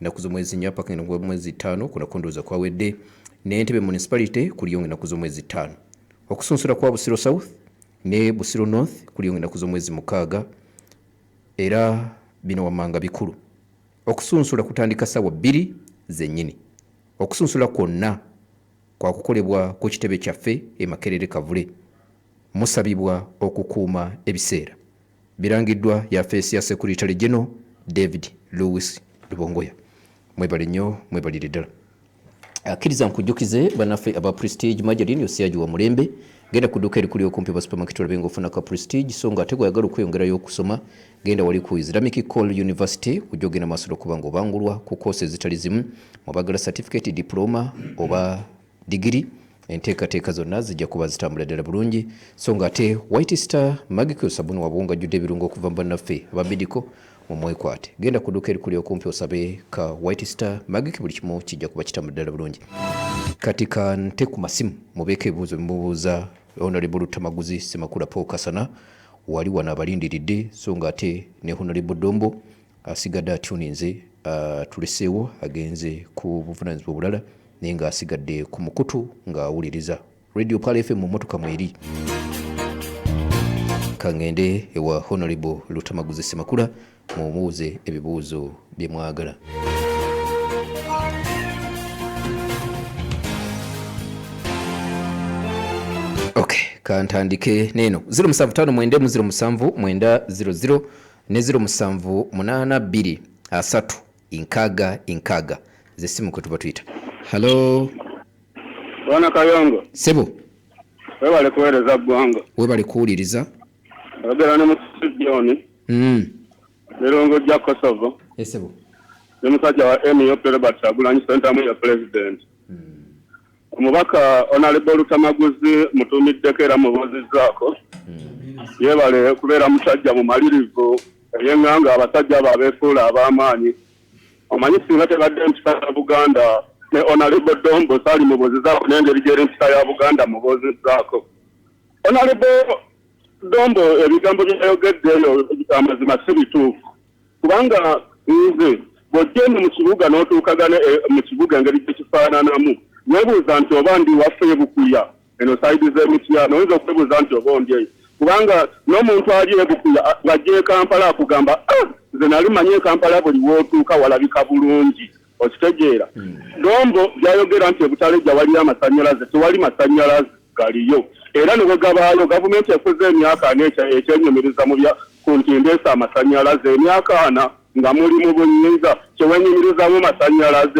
ennaku z'omwezi 4 paka ennaku z'omwezi 5 kunako ndowooza kwawedde. N'Entebbe Municipality kuliyo ng'ennaku z'omwezi 5. Okusunsula kwa Busiro South ne Busiro North kuliyo ng'ennaku z'omwezi 6. Era bino wammanga bikulu. Okusunsula kutandika ssaawa 2 zennyini. Okusunsula kwonna kwakukolebwa ku kitebe kyaffe e Makerere Kavule. Musabibwa okukuuma ebiseera. Birangiddwa yafeesi ya Secretary General David Lewis Lubongoya. Mwebale nnyo, mwebalire ddala. Akkiriza nkujjukize bannaffe aba Prestige Margarine osiyaji wa mulembe. Genda ku dduuka erikuli okumpi ba supermarket olabe ng'ofuna ka Prestige. So nga ate gw'oyagala okweyongerayo okusoma, genda wali ku Islamic Call University kujja ogenda maaso n'okuba ng'obangulwa ku koosi ezitali zimu. Mwabagala certificate, diploma oba digiri, enteekateeka zonna zijja kuba zitambula ddala bulungi. So nga ate White Star Magical sabuni wabuwunga ajjudde ebirungo okuva mu bannaffe aba medical, mumwekwate. Genda ku dduuka erikuli okumpi osabe ka White Star Magic, buli kimu kijja kuba kitambula ddala bulungi. Kati kante ku masimu mubeeko ebibuuzo bimubuuza Honorable Luttamaguzi Ssemakula Paul Kasana wali wano abalindiridde. So nga ate ne Honorable Dombo asigadde atuninze, tuleseewo agenze ku buvunaanyizibwa obulala, naye ng'asigadde ku mukutu ng'awuliriza Radio Pearl FM mu mmotoka mweri. Kangende ewa Honorable Luttamaguzi Ssemakula mumubuuze ebibuuzo bye mwagala. Okay, kantandike neno 075 9 07 900 ne 0782 3 inkaga inkaga zesimu kwe tuba tuyita. Hello.
Bwana Kayongo.
Sebo.
Webale kuweereza ggwanga.
Webale kuwuliriza.
Oyogera ne Musisi John. Mirongo gya Kosovo.
Esebo.
Ndi musajja wa NUP Robert Kyagulanyi Ssentamu ya President. Omubaka Honorable Luttamaguzi mutuumiddeko era mubuuzizzaako. Yeebale kubeera musajja mumalirivu eyeŋŋanga abasajja abo abeefuula ab'amaanyi. Omanyi singa tebadde mpisa ya Buganda ne Honorable Dombo saali mubuuzizzaako n'engeri gy'eri mpisa ya Buganda mubuuzizzaako. Honorable Dombo ebigambo byayogedde eyo amazima si bituufu, kubanga nze bw'ojja eno mu kibuga n'otuukagana mu kibuga engeri gye kifaananamu, weebuuza nti oba ndi waffe e Bukuya eno sayidi z'Emityana, oyinza okwebuuza nti oba ondi eyo, kubanga n'omuntu ali e Bukuya ng'ajja e Kampala akugamba nze nali mmanyi e Kampala buli w'otuuka walabika bulungi. Okitegeera? Dombo byayogera nti ebutalejja waliyo amasannyalaze, tewali masannyalaze galiyo, era ne bwe gabaayo gavumenti ekoze emyaka 4 ekyenyumiriza mu bya ku nti ndeese amasannyalaze emyaka 4 nga muli mu buyinza kyewenyumirizamu masannyalaze.